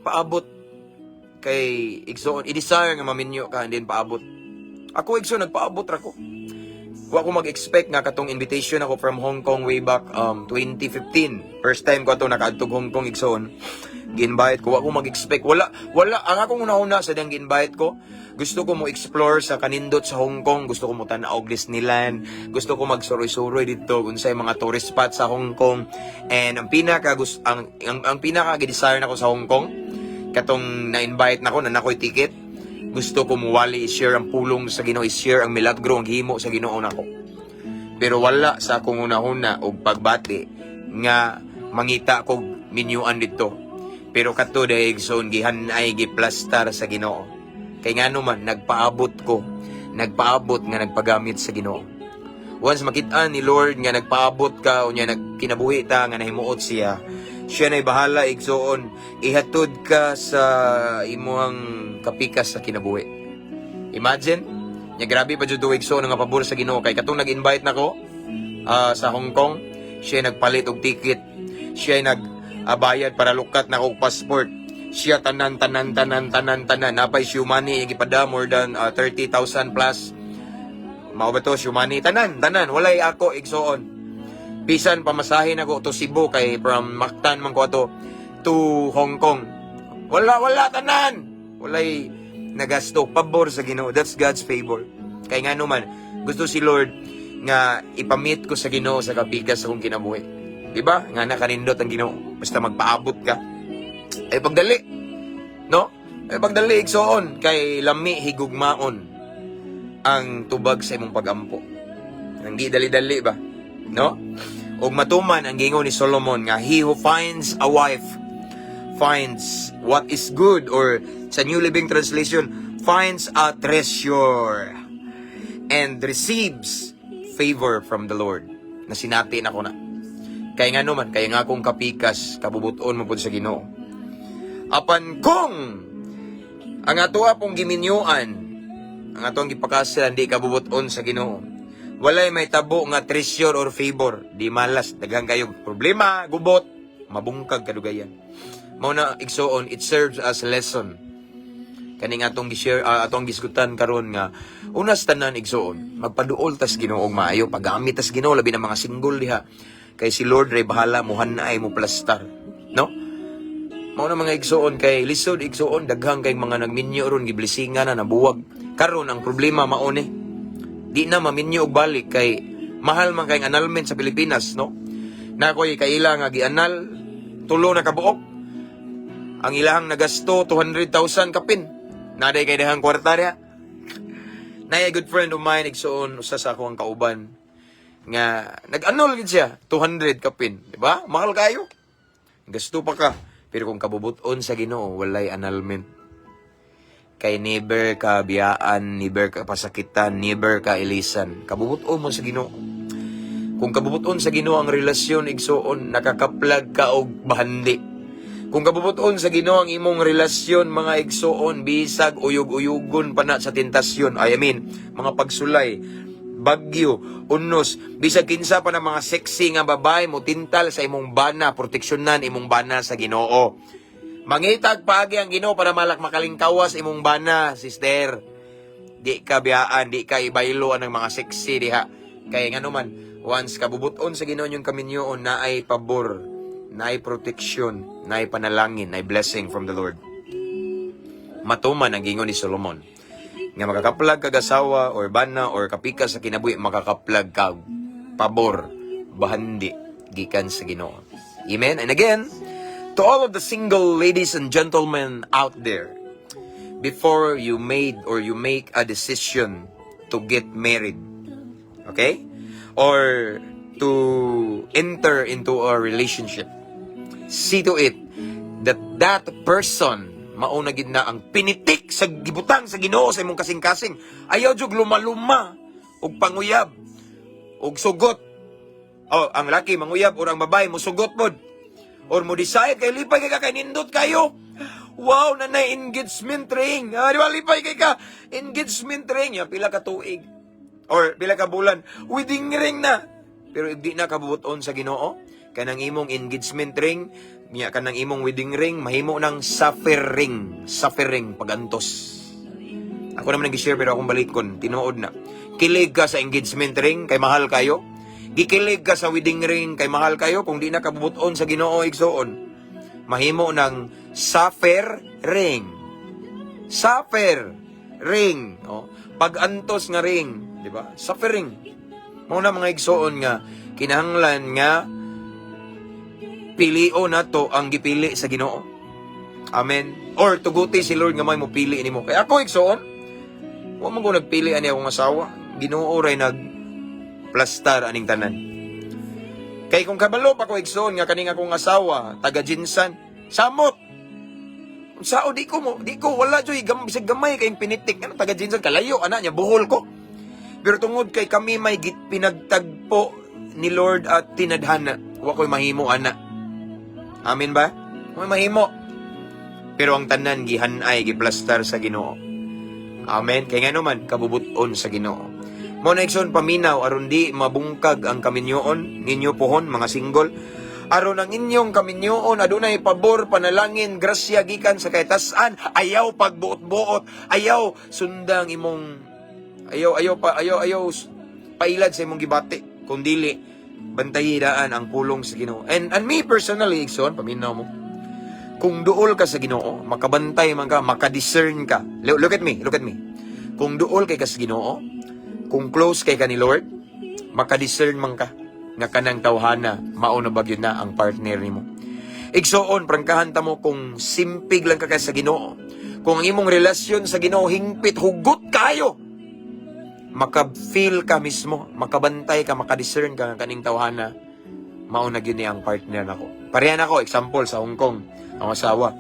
Speaker 1: Paabot kay igsoon, i-desire nga maminyo ka and then paabot. Ako, igsoon, nagpaabot ra ko. Wa ko mag-expect nga katong invitation ako from Hong Kong way back 2015. First time ko ato nakaadtog Hong Kong, igsoon. Gi-invite ko, wa ko mag-expect. Wala wala ang akong una-una sa diyang gi-invite ko. Gusto ko mo explore sa kanindot sa Hong Kong, gusto ko mo tan-aw og Disneyland, gusto ko magsuroy-suroy dito unsay mga tourist spot sa Hong Kong. And ang pinaka gusto ang pinaka gi-desire nako sa Hong Kong katong na-invite nako na nakoy ticket, gusto ko muwali, i-share ang pulong sa Ginoo, i-share ang milagro ang gihimo sa Ginoo nako. Pero wala sa akong una-una og pagbati nga mangita kog minyuan dito. Pero kato dahil, igsoon, gihanay giplastar sa Ginoo. Kay ngano man nagpaabot ko, nagpaabot nga nagpagamit sa Ginoo. Once makita ni Lord nga nagpaabot ka unya nagkinabuhi ta nga nahimuot siya, siya na'y bahala, igsoon, ihatod ka sa imuhang kapikas sa kinabuhi. Imagine, nya grabe pa jud, igsoon, nga pabor sa Ginoo kay katong nag-invite nako sa Hong Kong, siya nagpalit og ticket, siya nag bayad para lukat na og passport. Siya tanan tanan tanan tanan tanan napay money yung gipada more than 30,000 plus. Mao ba to money tanan tanan, walay ako, igsoon. Bisan pamasahe nako to Cebu kay from Mactan man ko ato to Hong Kong. Wala, wala tanan. Walay nagasto, pabor sa Ginoo. That's God's favor. Kay ngano man gusto si Lord nga ipamit ko sa Ginoo sa kapikas sa akong kinabuhi. Di ba? Nga nakanindot ang Ginoo. Basta magpaabot ka. Ay pagdali. No? Ay pagdali, igsoon, kay lami higugmaon ang tubag sa imong pagampo. Hindi dali-dali ba? No? Ug matuman ang gingon ni Solomon nga he who finds a wife finds what is good, or sa New Living Translation, finds a treasure and receives favor from the Lord. Na sinati na ko na. Kaya nga naman, kaya nga akong kapikas, kabubuton mo po sa Ginoo. Apan kung ang atoa pong giminyuan, ang atong gipakasal, di kabubuton sa Ginoo, walay may tabo nga treasure or favor, di malas, daghang kayo problema, gubot, mabungkag kadugayan. Mao na, igsoon, it serves as lesson. Kaning atong gi-share, atong gisgutan karon nga una sa tanan, igsoon, magpaduol tas Ginoo og maayo, paggamit tas Ginoo, labi na mga single diha. Kay si Lord ray bahala mo hanay mo plastar, no? Mao na, mga igsoon, kay lisod, igsoon, daghang kay mga nagminyo ron, giblesingan na nabuwag. Karon ang problema mao ni. Di na maminyo og balik kay mahal man kay annulment sa Pilipinas, no? Na ko'y kaila nga gianal tulo na kabuok. Ang ilahang nagasto 200,000 kapin. Naday kay dahang kwarta diha. Nay a good friend of mine, igsoon, usa sa akong kauban nga nag-annul gid siya 200 kapin, di ba? Mahal kayo. Gasto pa ka. Pero kung kabubuton sa Ginoo, walay annulment. Kay never ka biyaan, never ka pasakitan, never ka ilisan. Kabubuton mo sa Ginoo. Kung kabubuton sa Ginoo ang relasyon, igsoon, nakakaplag ka og bahandi. Kung kabubuton sa Ginoo ang imong relasyon, mga igsoon, bisag uyog-uyugon pa na sa tentasyon. I mean, mga pagsulay, bagyo, unos, bisag kinsa pa na mga sexy nga babae mo tintal sa imong bana, proteksyonan imong bana sa Ginoo. Mangitag paagi ang Ginoo para malak makalingkawas imong bana, sister. Di ka biyaan, di ka ibaylo ang mga sexy diha. Kay ngano man, once kabubuton sa Ginoo yung kaminyoon, naay pabor, naay protection, naay panalangin, naay blessing from the Lord. Matuman ang gingon ni Solomon nga makakaplag kag asawa or bana or kapika sa kinabuhi, makakaplag kag pabor, bahandi gikan sa Ginoo. Amen. And again, to all of the single ladies and gentlemen out there, before you made or you make a decision to get married, okay? Or to enter into a relationship, see to it that that person mao na gid na ang pinitik sa gibutang sa Ginoo sa imong kasing-kasing. Ayaw jud luma-luma og panguyab og sugot. Oh, ang laki manguyab or ang babae musugot pod. Or mo decide kay lipay kay ka kay nindot kayo. Wow, nanay engagement ring. Ah, di ba lipay kay ka? Engagement ring ya pila ka tuig or pila ka bulan, wedding ring na. Pero di na kabubuton sa Ginoo, kanang imong engagement ring, niya kanang imong wedding ring mahimo ng suffering, suffering pagantos. Ako naman nag-share pero akong balikon, tinuod na. Kilig ka sa engagement ring kay mahal kayo. Gikilig ka sa wedding ring kay mahal kayo, kung di na kabubuton sa Ginoo, igsoon, mahimo ng suffer ring. Suffer ring, oh. Pag-antos nga ring, di ba? Suffering. Mao na, mga igsoon, nga kinahanglan nga pilio nato ang gipili sa Ginoo. Amen. Or tuguti si Lord nga may mopili nimo. Kaya ako, igsoon, wa man ko nagpili ani akong asawa. Ginoo ray nag plastar aning tanan. Kay kung kabalo pa ko, igsoon, nga kaning akong asawa, taga GenSan, samot. Sao di ko mo, di ko wala joy bisag gamay kayong pinitik ano taga GenSan kalayo ana niya, Bohol ko. Pero tungod kay kami may pinagtagpo ni Lord at tinadhana, wa ko'y mahimo ana. Amen ba? Wa mahimo. Pero ang tanan gihanay, giplastar sa Ginoo. Amen. Kay ngano man, kabubuton sa Ginoo. Mo na, igsoon, paminaw aron di mabungkag ang kaminyoon ninyo pohon, mga single. Aron ang inyong kaminyoon adunay pabor, panalangin, grasya gikan sa kataas-an. Ayaw pagbuot-buot, ayaw sundang imong ayaw ayaw pa ayaw ayaw pailad sa imong gibati kung dili bantayi daan ang pulong sa Ginoo. And me personally, igsoon, paminaw mo. Kung duol ka sa Ginoo, makabantay man ka, makadiscern ka. Look at me, look at me. Kung duol kay ka sa Ginoo, kung close kay ka ni Lord, makadiscern man ka nga kanang tawhana mao na ba gyud na ang partner nimo. Igsoon, prangkahan ta mo, kung simpig lang ka kay sa Ginoo. Kung ang imong relasyon sa Ginoo hingpit, hugot kayo, maka-feel ka mismo, makabantay ka, makadiscern ka nga kaning tawhana mao na gyud ni ang partner nako. Parehan ako, example sa Hong Kong, ang asawa.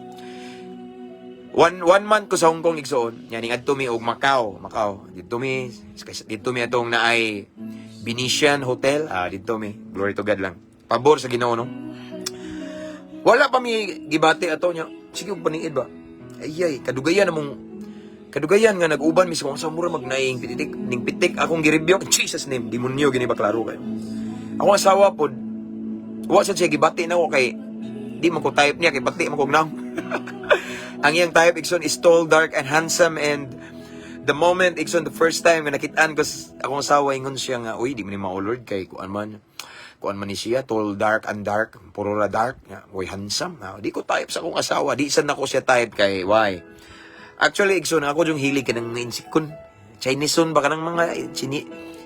Speaker 1: One month ko sa Hong Kong, igsoon. Yani adto mi og Macau, Macau. Didto mi atong naay Venetian Hotel. Ah, didto mi. Glory to God lang. Pabor sa Ginoo, no. Wala pa mi gibati ato niya. Sige og paniid ba. Ay ay, kadugayan namong kadugayan nga nag-uban mi sa kung sa mura magnaing pititik ning pitik akong giribyo. In Jesus' name, demonyo gini ba, klaro kayo. Akong asawa pod wa sad siya gibati nako kay di man ko type niya, kay bati man ko og. Ang iyang type, igsoon, is tall, dark and handsome, and the moment, igsoon, the first time nga nakitaan ko akong asawa, ingon siya nga, "Uy, di man ni mao, Lord, kay kuan man ni siya, tall, dark and dark, puro ra dark nga, uy, handsome." Ah, di ko type sa akong asawa, di sad nako siya type kay why? Actually, igsoon, ako yung hilig kanang insikon. Chineson ba, kanang mga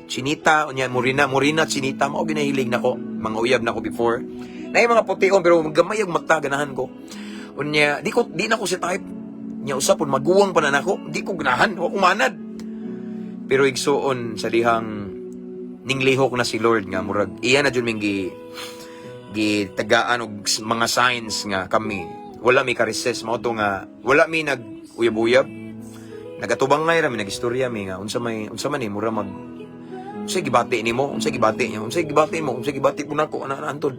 Speaker 1: chinita, unya morena, morena chinita, mao ginahilig nako, mga uyab nako before. Na mga pution pero gamay ang mata, ganahan ko. Unya, di na ko siya type. Nya usa pud maguwang pa na nako, di ko ganahan, wa ko manad. Pero igsuon, sa dihang ninglihok na si Lord nga murag iya na jud ming gi gitagaan og mga signs nga kami wala mi ka-resist, mao to nga wala mi nag uyab-uyab, nagatubangay ra mi, nagistorya mi nga unsa man ni, mura mag unsa gibati nimo, unsa gibati niya, unsa gibati mo, unsa gibati po nako ana antod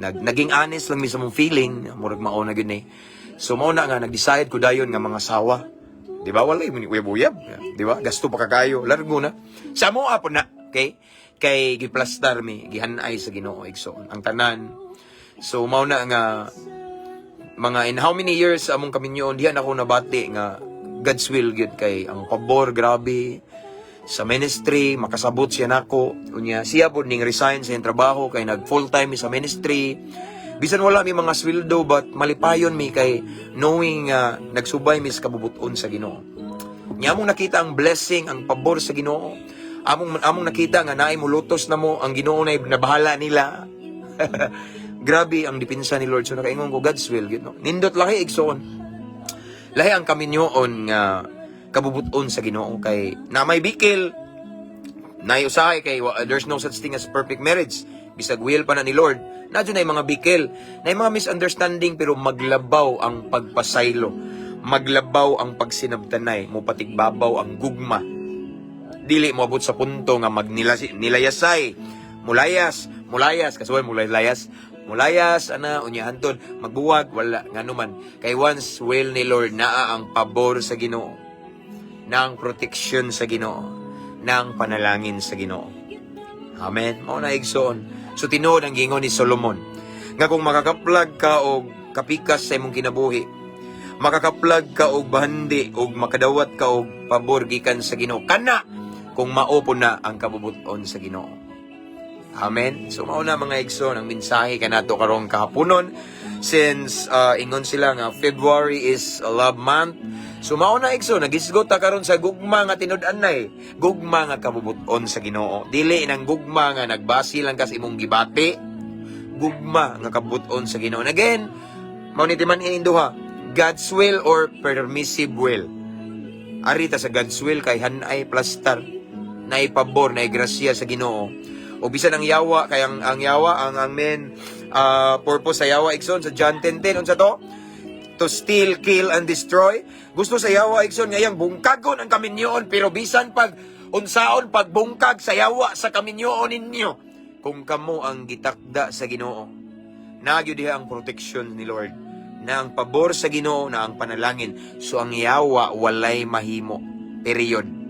Speaker 1: naging honest lang mi sa mong feeling, murag mao na gyud ni. So mao na nga nag-decide ko dayon nga mga sawa, di ba, wala mo uyab-uyab, di ba, gasto pa kakayo, largo na sa mo po na, okay, kay giplastar mi, gihanay sa Ginoo, igsoon, ang tanan. So mao na nga mga in how many years sa among kaminyoon, diyan ako nabati nga God's will gyud kay ang pabor grabe. Sa ministry, makasabot siya nako. Unya, siya pod ning resign sa iyang trabaho kay nag full time mi sa ministry. Bisan wala mi mga sweldo, but malipayon mi kay knowing nga nagsubay mi sa kabubuton sa Ginoo. Nya among nakita ang blessing, ang pabor sa Ginoo. Among nakita nga naay mulutos namo, ang Ginoo na nabahala nila. Grabe ang depensa ni Lord. So nakaingon ko, God's will, gyud, no. Nindot lagi, igsoon. Lahi ang kaminyoon nga kabubuton sa Ginoo kay na may bikil, nay usahay kay there's no such thing as perfect marriage. Bisag will pa na ni Lord, na nay mga bikil, nay mga misunderstanding, pero maglabaw ang pagpasaylo, maglabaw ang pagsinabtanay, mopatigbabaw ang gugma. Dili mo abot sa punto nga magnila nilayasay, mulayas, mulayas, kasuway mulayas, mulayas ana, unya hantod magbuwag, wala. Ngano man kay once will ni Lord, naa ang pabor sa Ginoo, na ang protection sa Ginoo, na ang panalangin sa Ginoo. Amen. Mao na, igsoon. So tinuod ang gingon ni Solomon nga kung makakaplag ka og kapikas sa imong kinabuhi, makakaplag ka og bahandi og makadawat ka og pabor gikan sa Ginoo, kana kung mao po na ang kabubuton sa Ginoo. Amen. So mao na, mga igsoon, ang mensahe kanato karong kahaponon since ingon sila nga February is a love month. So mao na, igsoon, nagisgot ta karon sa gugma nga tinud-anay, gugma nga kabubuton sa Ginoo. Dili nang gugma nga nagbasi lang ka sa imong gibati, gugma nga kabubuton sa Ginoo. And again, mao ni timan ining duha, God's will or permissive will. Ari ta sa God's will kay hanay plastar, naay pabor, naay grasya sa Ginoo. O bisan ang yawa, kay ang yawa, ang main purpose sa yawa, igsoon, sa John 10:10, unsa to? To steal, kill, and destroy. Gusto sa yawa, igsoon, ngayang bungkagon ang kaminyoon, pero bisan pag unsaon pagbungkag sa yawa sa kaminyoon ninyo, kung kamo ang gitakda sa Ginoo, nagyo diha ang protection ni Lord, na ang pabor sa Ginoo, na ang panalangin. So ang yawa walay mahimo. Period.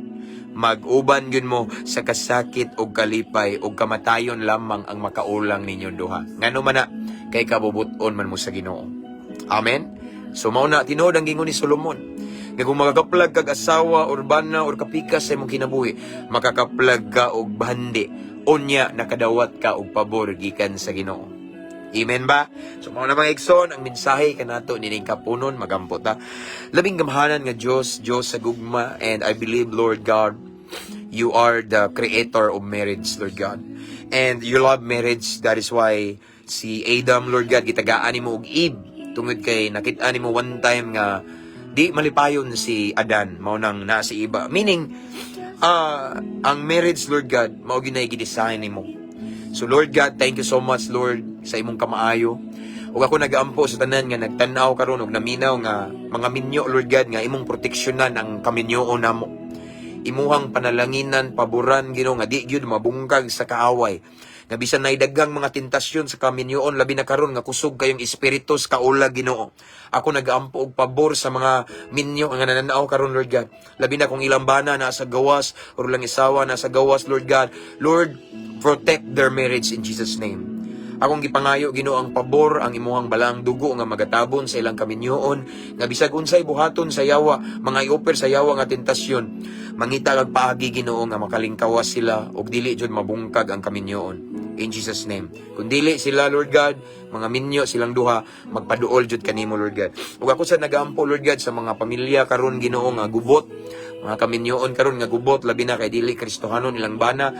Speaker 1: Mag-uban gyud mo sa kasakit og kalipay og kamatayon lamang ang makaulang ninyong duha. Ngano man na kay kabubuton man mo sa Ginoo. Amen. So mao na tinuod ang gingon ni Solomon nga kung makakaplag kag asawa or bana or kapikas sa imong kinabuhi, makakaplag ka og bahandi, unya nakadawat ka og pabor gikan sa Ginoo. Amen ba? So mao na, mga igsoon, ang mensahe kanato nining kapunon. Magampo ta. Labing gamhanan nga Dios, Dios sa gugma, and I believe, Lord God, you are the creator of marriage, Lord God. And you love marriage, that is why si Adam, Lord God, gitagaan nimo og Eve tungod kay nakita nimo one time nga di malipayon si Adan, mao nang naa si iba. Meaning, ang marriage, Lord God, mao gyud gi-design nimo. So Lord God, thank you so much, Lord, sa imong kamaayo. Ug ako nagaampo sa tanan nga nagtan-aw karon ug naminaw nga mga minyo, Lord God, nga imong proteksyonan ang kaminyoon namo. Imuhang panalanginan, paboran, Ginoo, nga di gyud mabungkag sa kaaway. Nga bisan nay daghang mga tentasyon sa kaminyoon, labi na karon nga kusog kayong espiritu sa kaula, Ginoo. Ako nagaampo og pabor sa mga minyo nga nananaw karon, Lord God. Labi na kung ilang bana nasa gawas or lang isawa nasa gawas, Lord God. Lord, protect their marriage in Jesus' name. Akong gipangayo, Ginoo, ang pabor, ang imuhang balaang dugo nga magatabon sa ilang kaminyoon, nga bisag unsay buhaton sa yawa, mga i-offer sa yawa nga tentasyon, mangita kag paagi, Ginoo, nga makalingkawas sila ug dili jud mabungkag ang kaminyoon. In Jesus' name. Kung dili sila, Lord God, mga minyo silang duha, magpaduol jud kanimo, Lord God. Ug ako sa nagaampo, Lord God, sa mga pamilya karon, Ginoo, nga gubot, mga kaminyoon karon nga gubot, labi na kay dili Kristohanon ilang bana.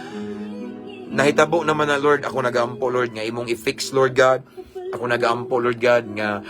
Speaker 1: Nahitabo naman na, Lord. Ako nagaampo, Lord, nga imong i-fix, Lord God. Ako nagaampo, Lord God, nga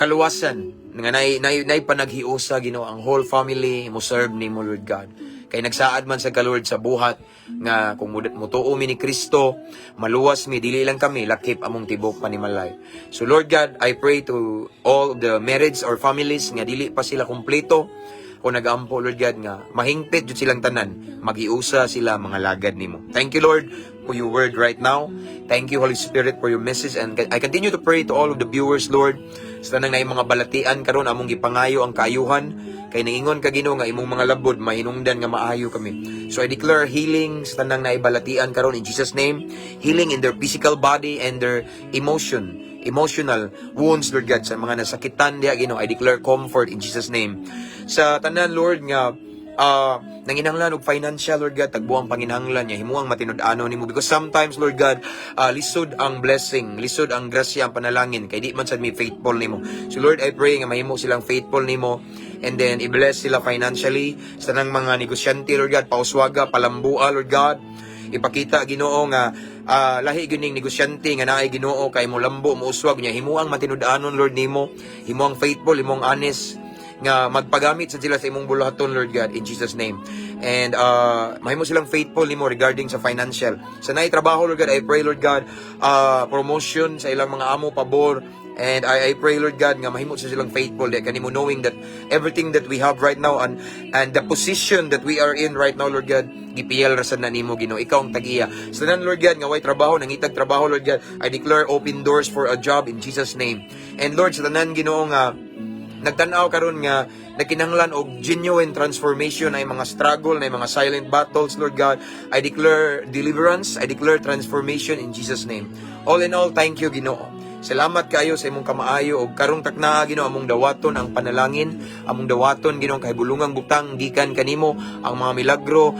Speaker 1: kaluwasan nga nay panaghiusa, Ginoo, ang whole family mo serve nimo, Lord God, kay nagsaad man sa ka, Lord, sa buhat nga kung mutuo mi ni Kristo, maluwas mi, dili lang kami, lakip among tibok panimalay. So Lord God, I pray to all the marriage or families nga dili pa sila kumpleto. O nagaampo, Lord God, nga mahingpit jud silang tanan, maghiusa sila mga lagad nimo. Thank you, Lord, for your word right now. Thank you, Holy Spirit, for your message, and I continue to pray to all of the viewers, Lord, sa tanang naay mga balatian karon, among gipangayo ang kaayuhan kay nangingon ka, Ginoo, nga imong mga labod mahinungdan nga maayo kami. So I declare healing sa tanang naay balatian karon in Jesus' name, healing in their physical body and their emotional wounds, Lord God, sa mga nasakitan diha, Ginoo, I declare comfort in Jesus' name. Sa tanan, Lord, nga Nanginahanglan og financial, Lord God, tagbuang panginahanglan niya, himuang matinud-ano nimo, because sometimes, Lord God, lisod ang blessing, lisod ang grasya, ang panalangin kay di man sad mi faithful nimo. So Lord, I pray nga mahimo silang faithful nimo and then i-bless sila financially. Sa tanang mga negosyante, Lord God, pauswaga, palambua, Lord God. Ipakita, Ginoo, nga lahi gyud ning negosyante nga naay Ginoo kay mo lambo, mo uswag niya. Himuang matinud-anon, Lord, nimo, himuang faithful, himuang honest nga magpagamit sa sila sa imong buluhaton, Lord God, in Jesus' name. And mahimo silang faithful nimo regarding sa financial. Sa naay trabaho, Lord God, I pray, Lord God, promotion sa ilang mga amo, pabor. And I pray, Lord God, nga mahimo sa silang faithful di kanimo, knowing that everything that we have right now and the position that we are in right now, Lord God, gipiyal ra sad na nimo, Ginoo. Ikaw ang tagiya. Sa tanan, Lord God, nga way trabaho, nangitag trabaho, Lord God, I declare open doors for a job in Jesus' name. And Lord, sa tanan, Ginoo, nga nagtan-aw karon nga nagkinahanglan og genuine transformation ay mga struggle na mga silent battles, Lord God, I declare deliverance, I declare transformation in Jesus' name. All in all, thank you, Ginoo. Salamat kaayo sa imong kamaayo og karong taknaa, Ginoo, among dawaton ang panalangin, among dawaton, Ginoo, kahibulungang butang gikan kanimo, ang mga milagro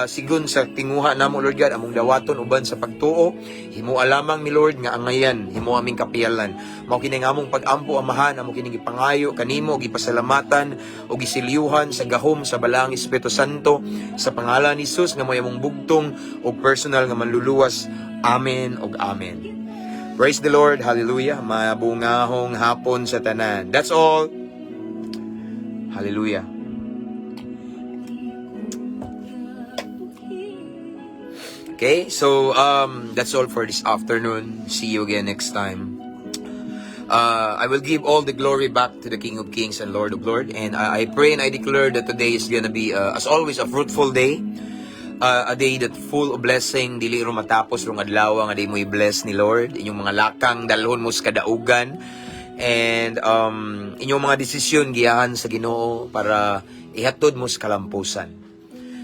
Speaker 1: sigon sa tinguha namo, Lord God, among dawaton uban sa pagtuo. Himoa lamang mi, Lord, nga angayan, himo aming kapiyalan. Mao kini nga among pag-ampo, Amahan, amo kini gipangayo kanimo, gipasalamatan ug gisilyuhan sa gahom sa Balaang Espiritu Santo, sa pangalan ni Jesus nga mo'y among bugtong ug personal nga manluluwas. Amen ug amen. Praise the Lord. Hallelujah. Mabungahong hapon sa tanan. That's all. Hallelujah.
Speaker 2: Di ko
Speaker 1: Okay, so that's all for this afternoon. See you again next time. I will give all the glory back to the King of Kings and Lord of Lords. And I pray and I declare that today is gonna be, as always, a fruitful day. A day that full of blessing, dili ro matapos rong adlaw nga di mo i-bless ni Lord. Inyong mga lakang dalhon mo sa kadaugan. And inyong mga desisyon giyahan sa Ginoo para ihatod mo sa kalampusan.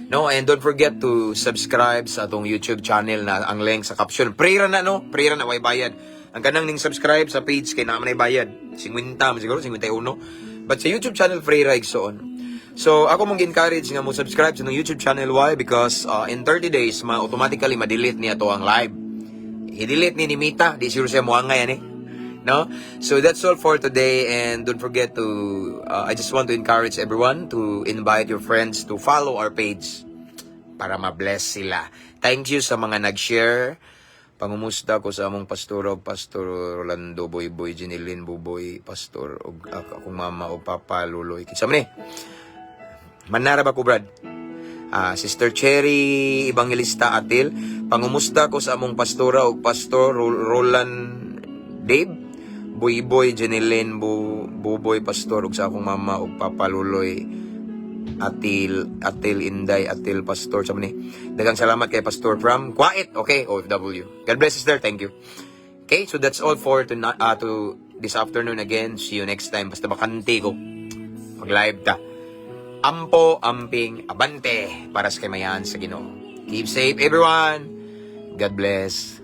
Speaker 1: No, and don't forget to subscribe sa atong YouTube channel na ang link sa caption. Pray ra na, no, pray ra na, way bayad. Ang kanang ning subscribe sa page kay naa man ay bayad. 50 man siguro, 51. But sa YouTube channel, free ra, igsoon. So ako mong encourage nga mo subscribe sa atong YouTube channel. Why? Because in 30 days ma automatically ma-delete niya to ang live. I-delete ni Meta, di siguro siya moangay ani. No? So that's all for today, and don't forget to I just want to encourage everyone to invite your friends to follow our page para ma-bless sila. Thank you sa mga nag-share. Pangumusta ko sa among pastor og Pastor Rolando Boyboy, Jeneline Buboy, Pastor og akong mama og papa, Luloy. Kinsa man ni? Manara ba ko, Brad? Sister Cherry Evangelista Atil, pangumusta ko sa among pastora og Pastor Roland Dave Boyboy, Jeneline Buboy, Pastor ug sa akong mama ug papa, Luloy Atil, Atil Inday, Atil Pastor sa ni. Daghang salamat kay Pastor from Kuwait. Okay, OFW. God bless, sister. Thank you. Okay, so that's all for tonight, to this afternoon again. See you next time. Basta bakante ko. Mag-live ta. Ampo, amping, abante para sa kamayan sa Ginoo. Keep safe, everyone. God bless.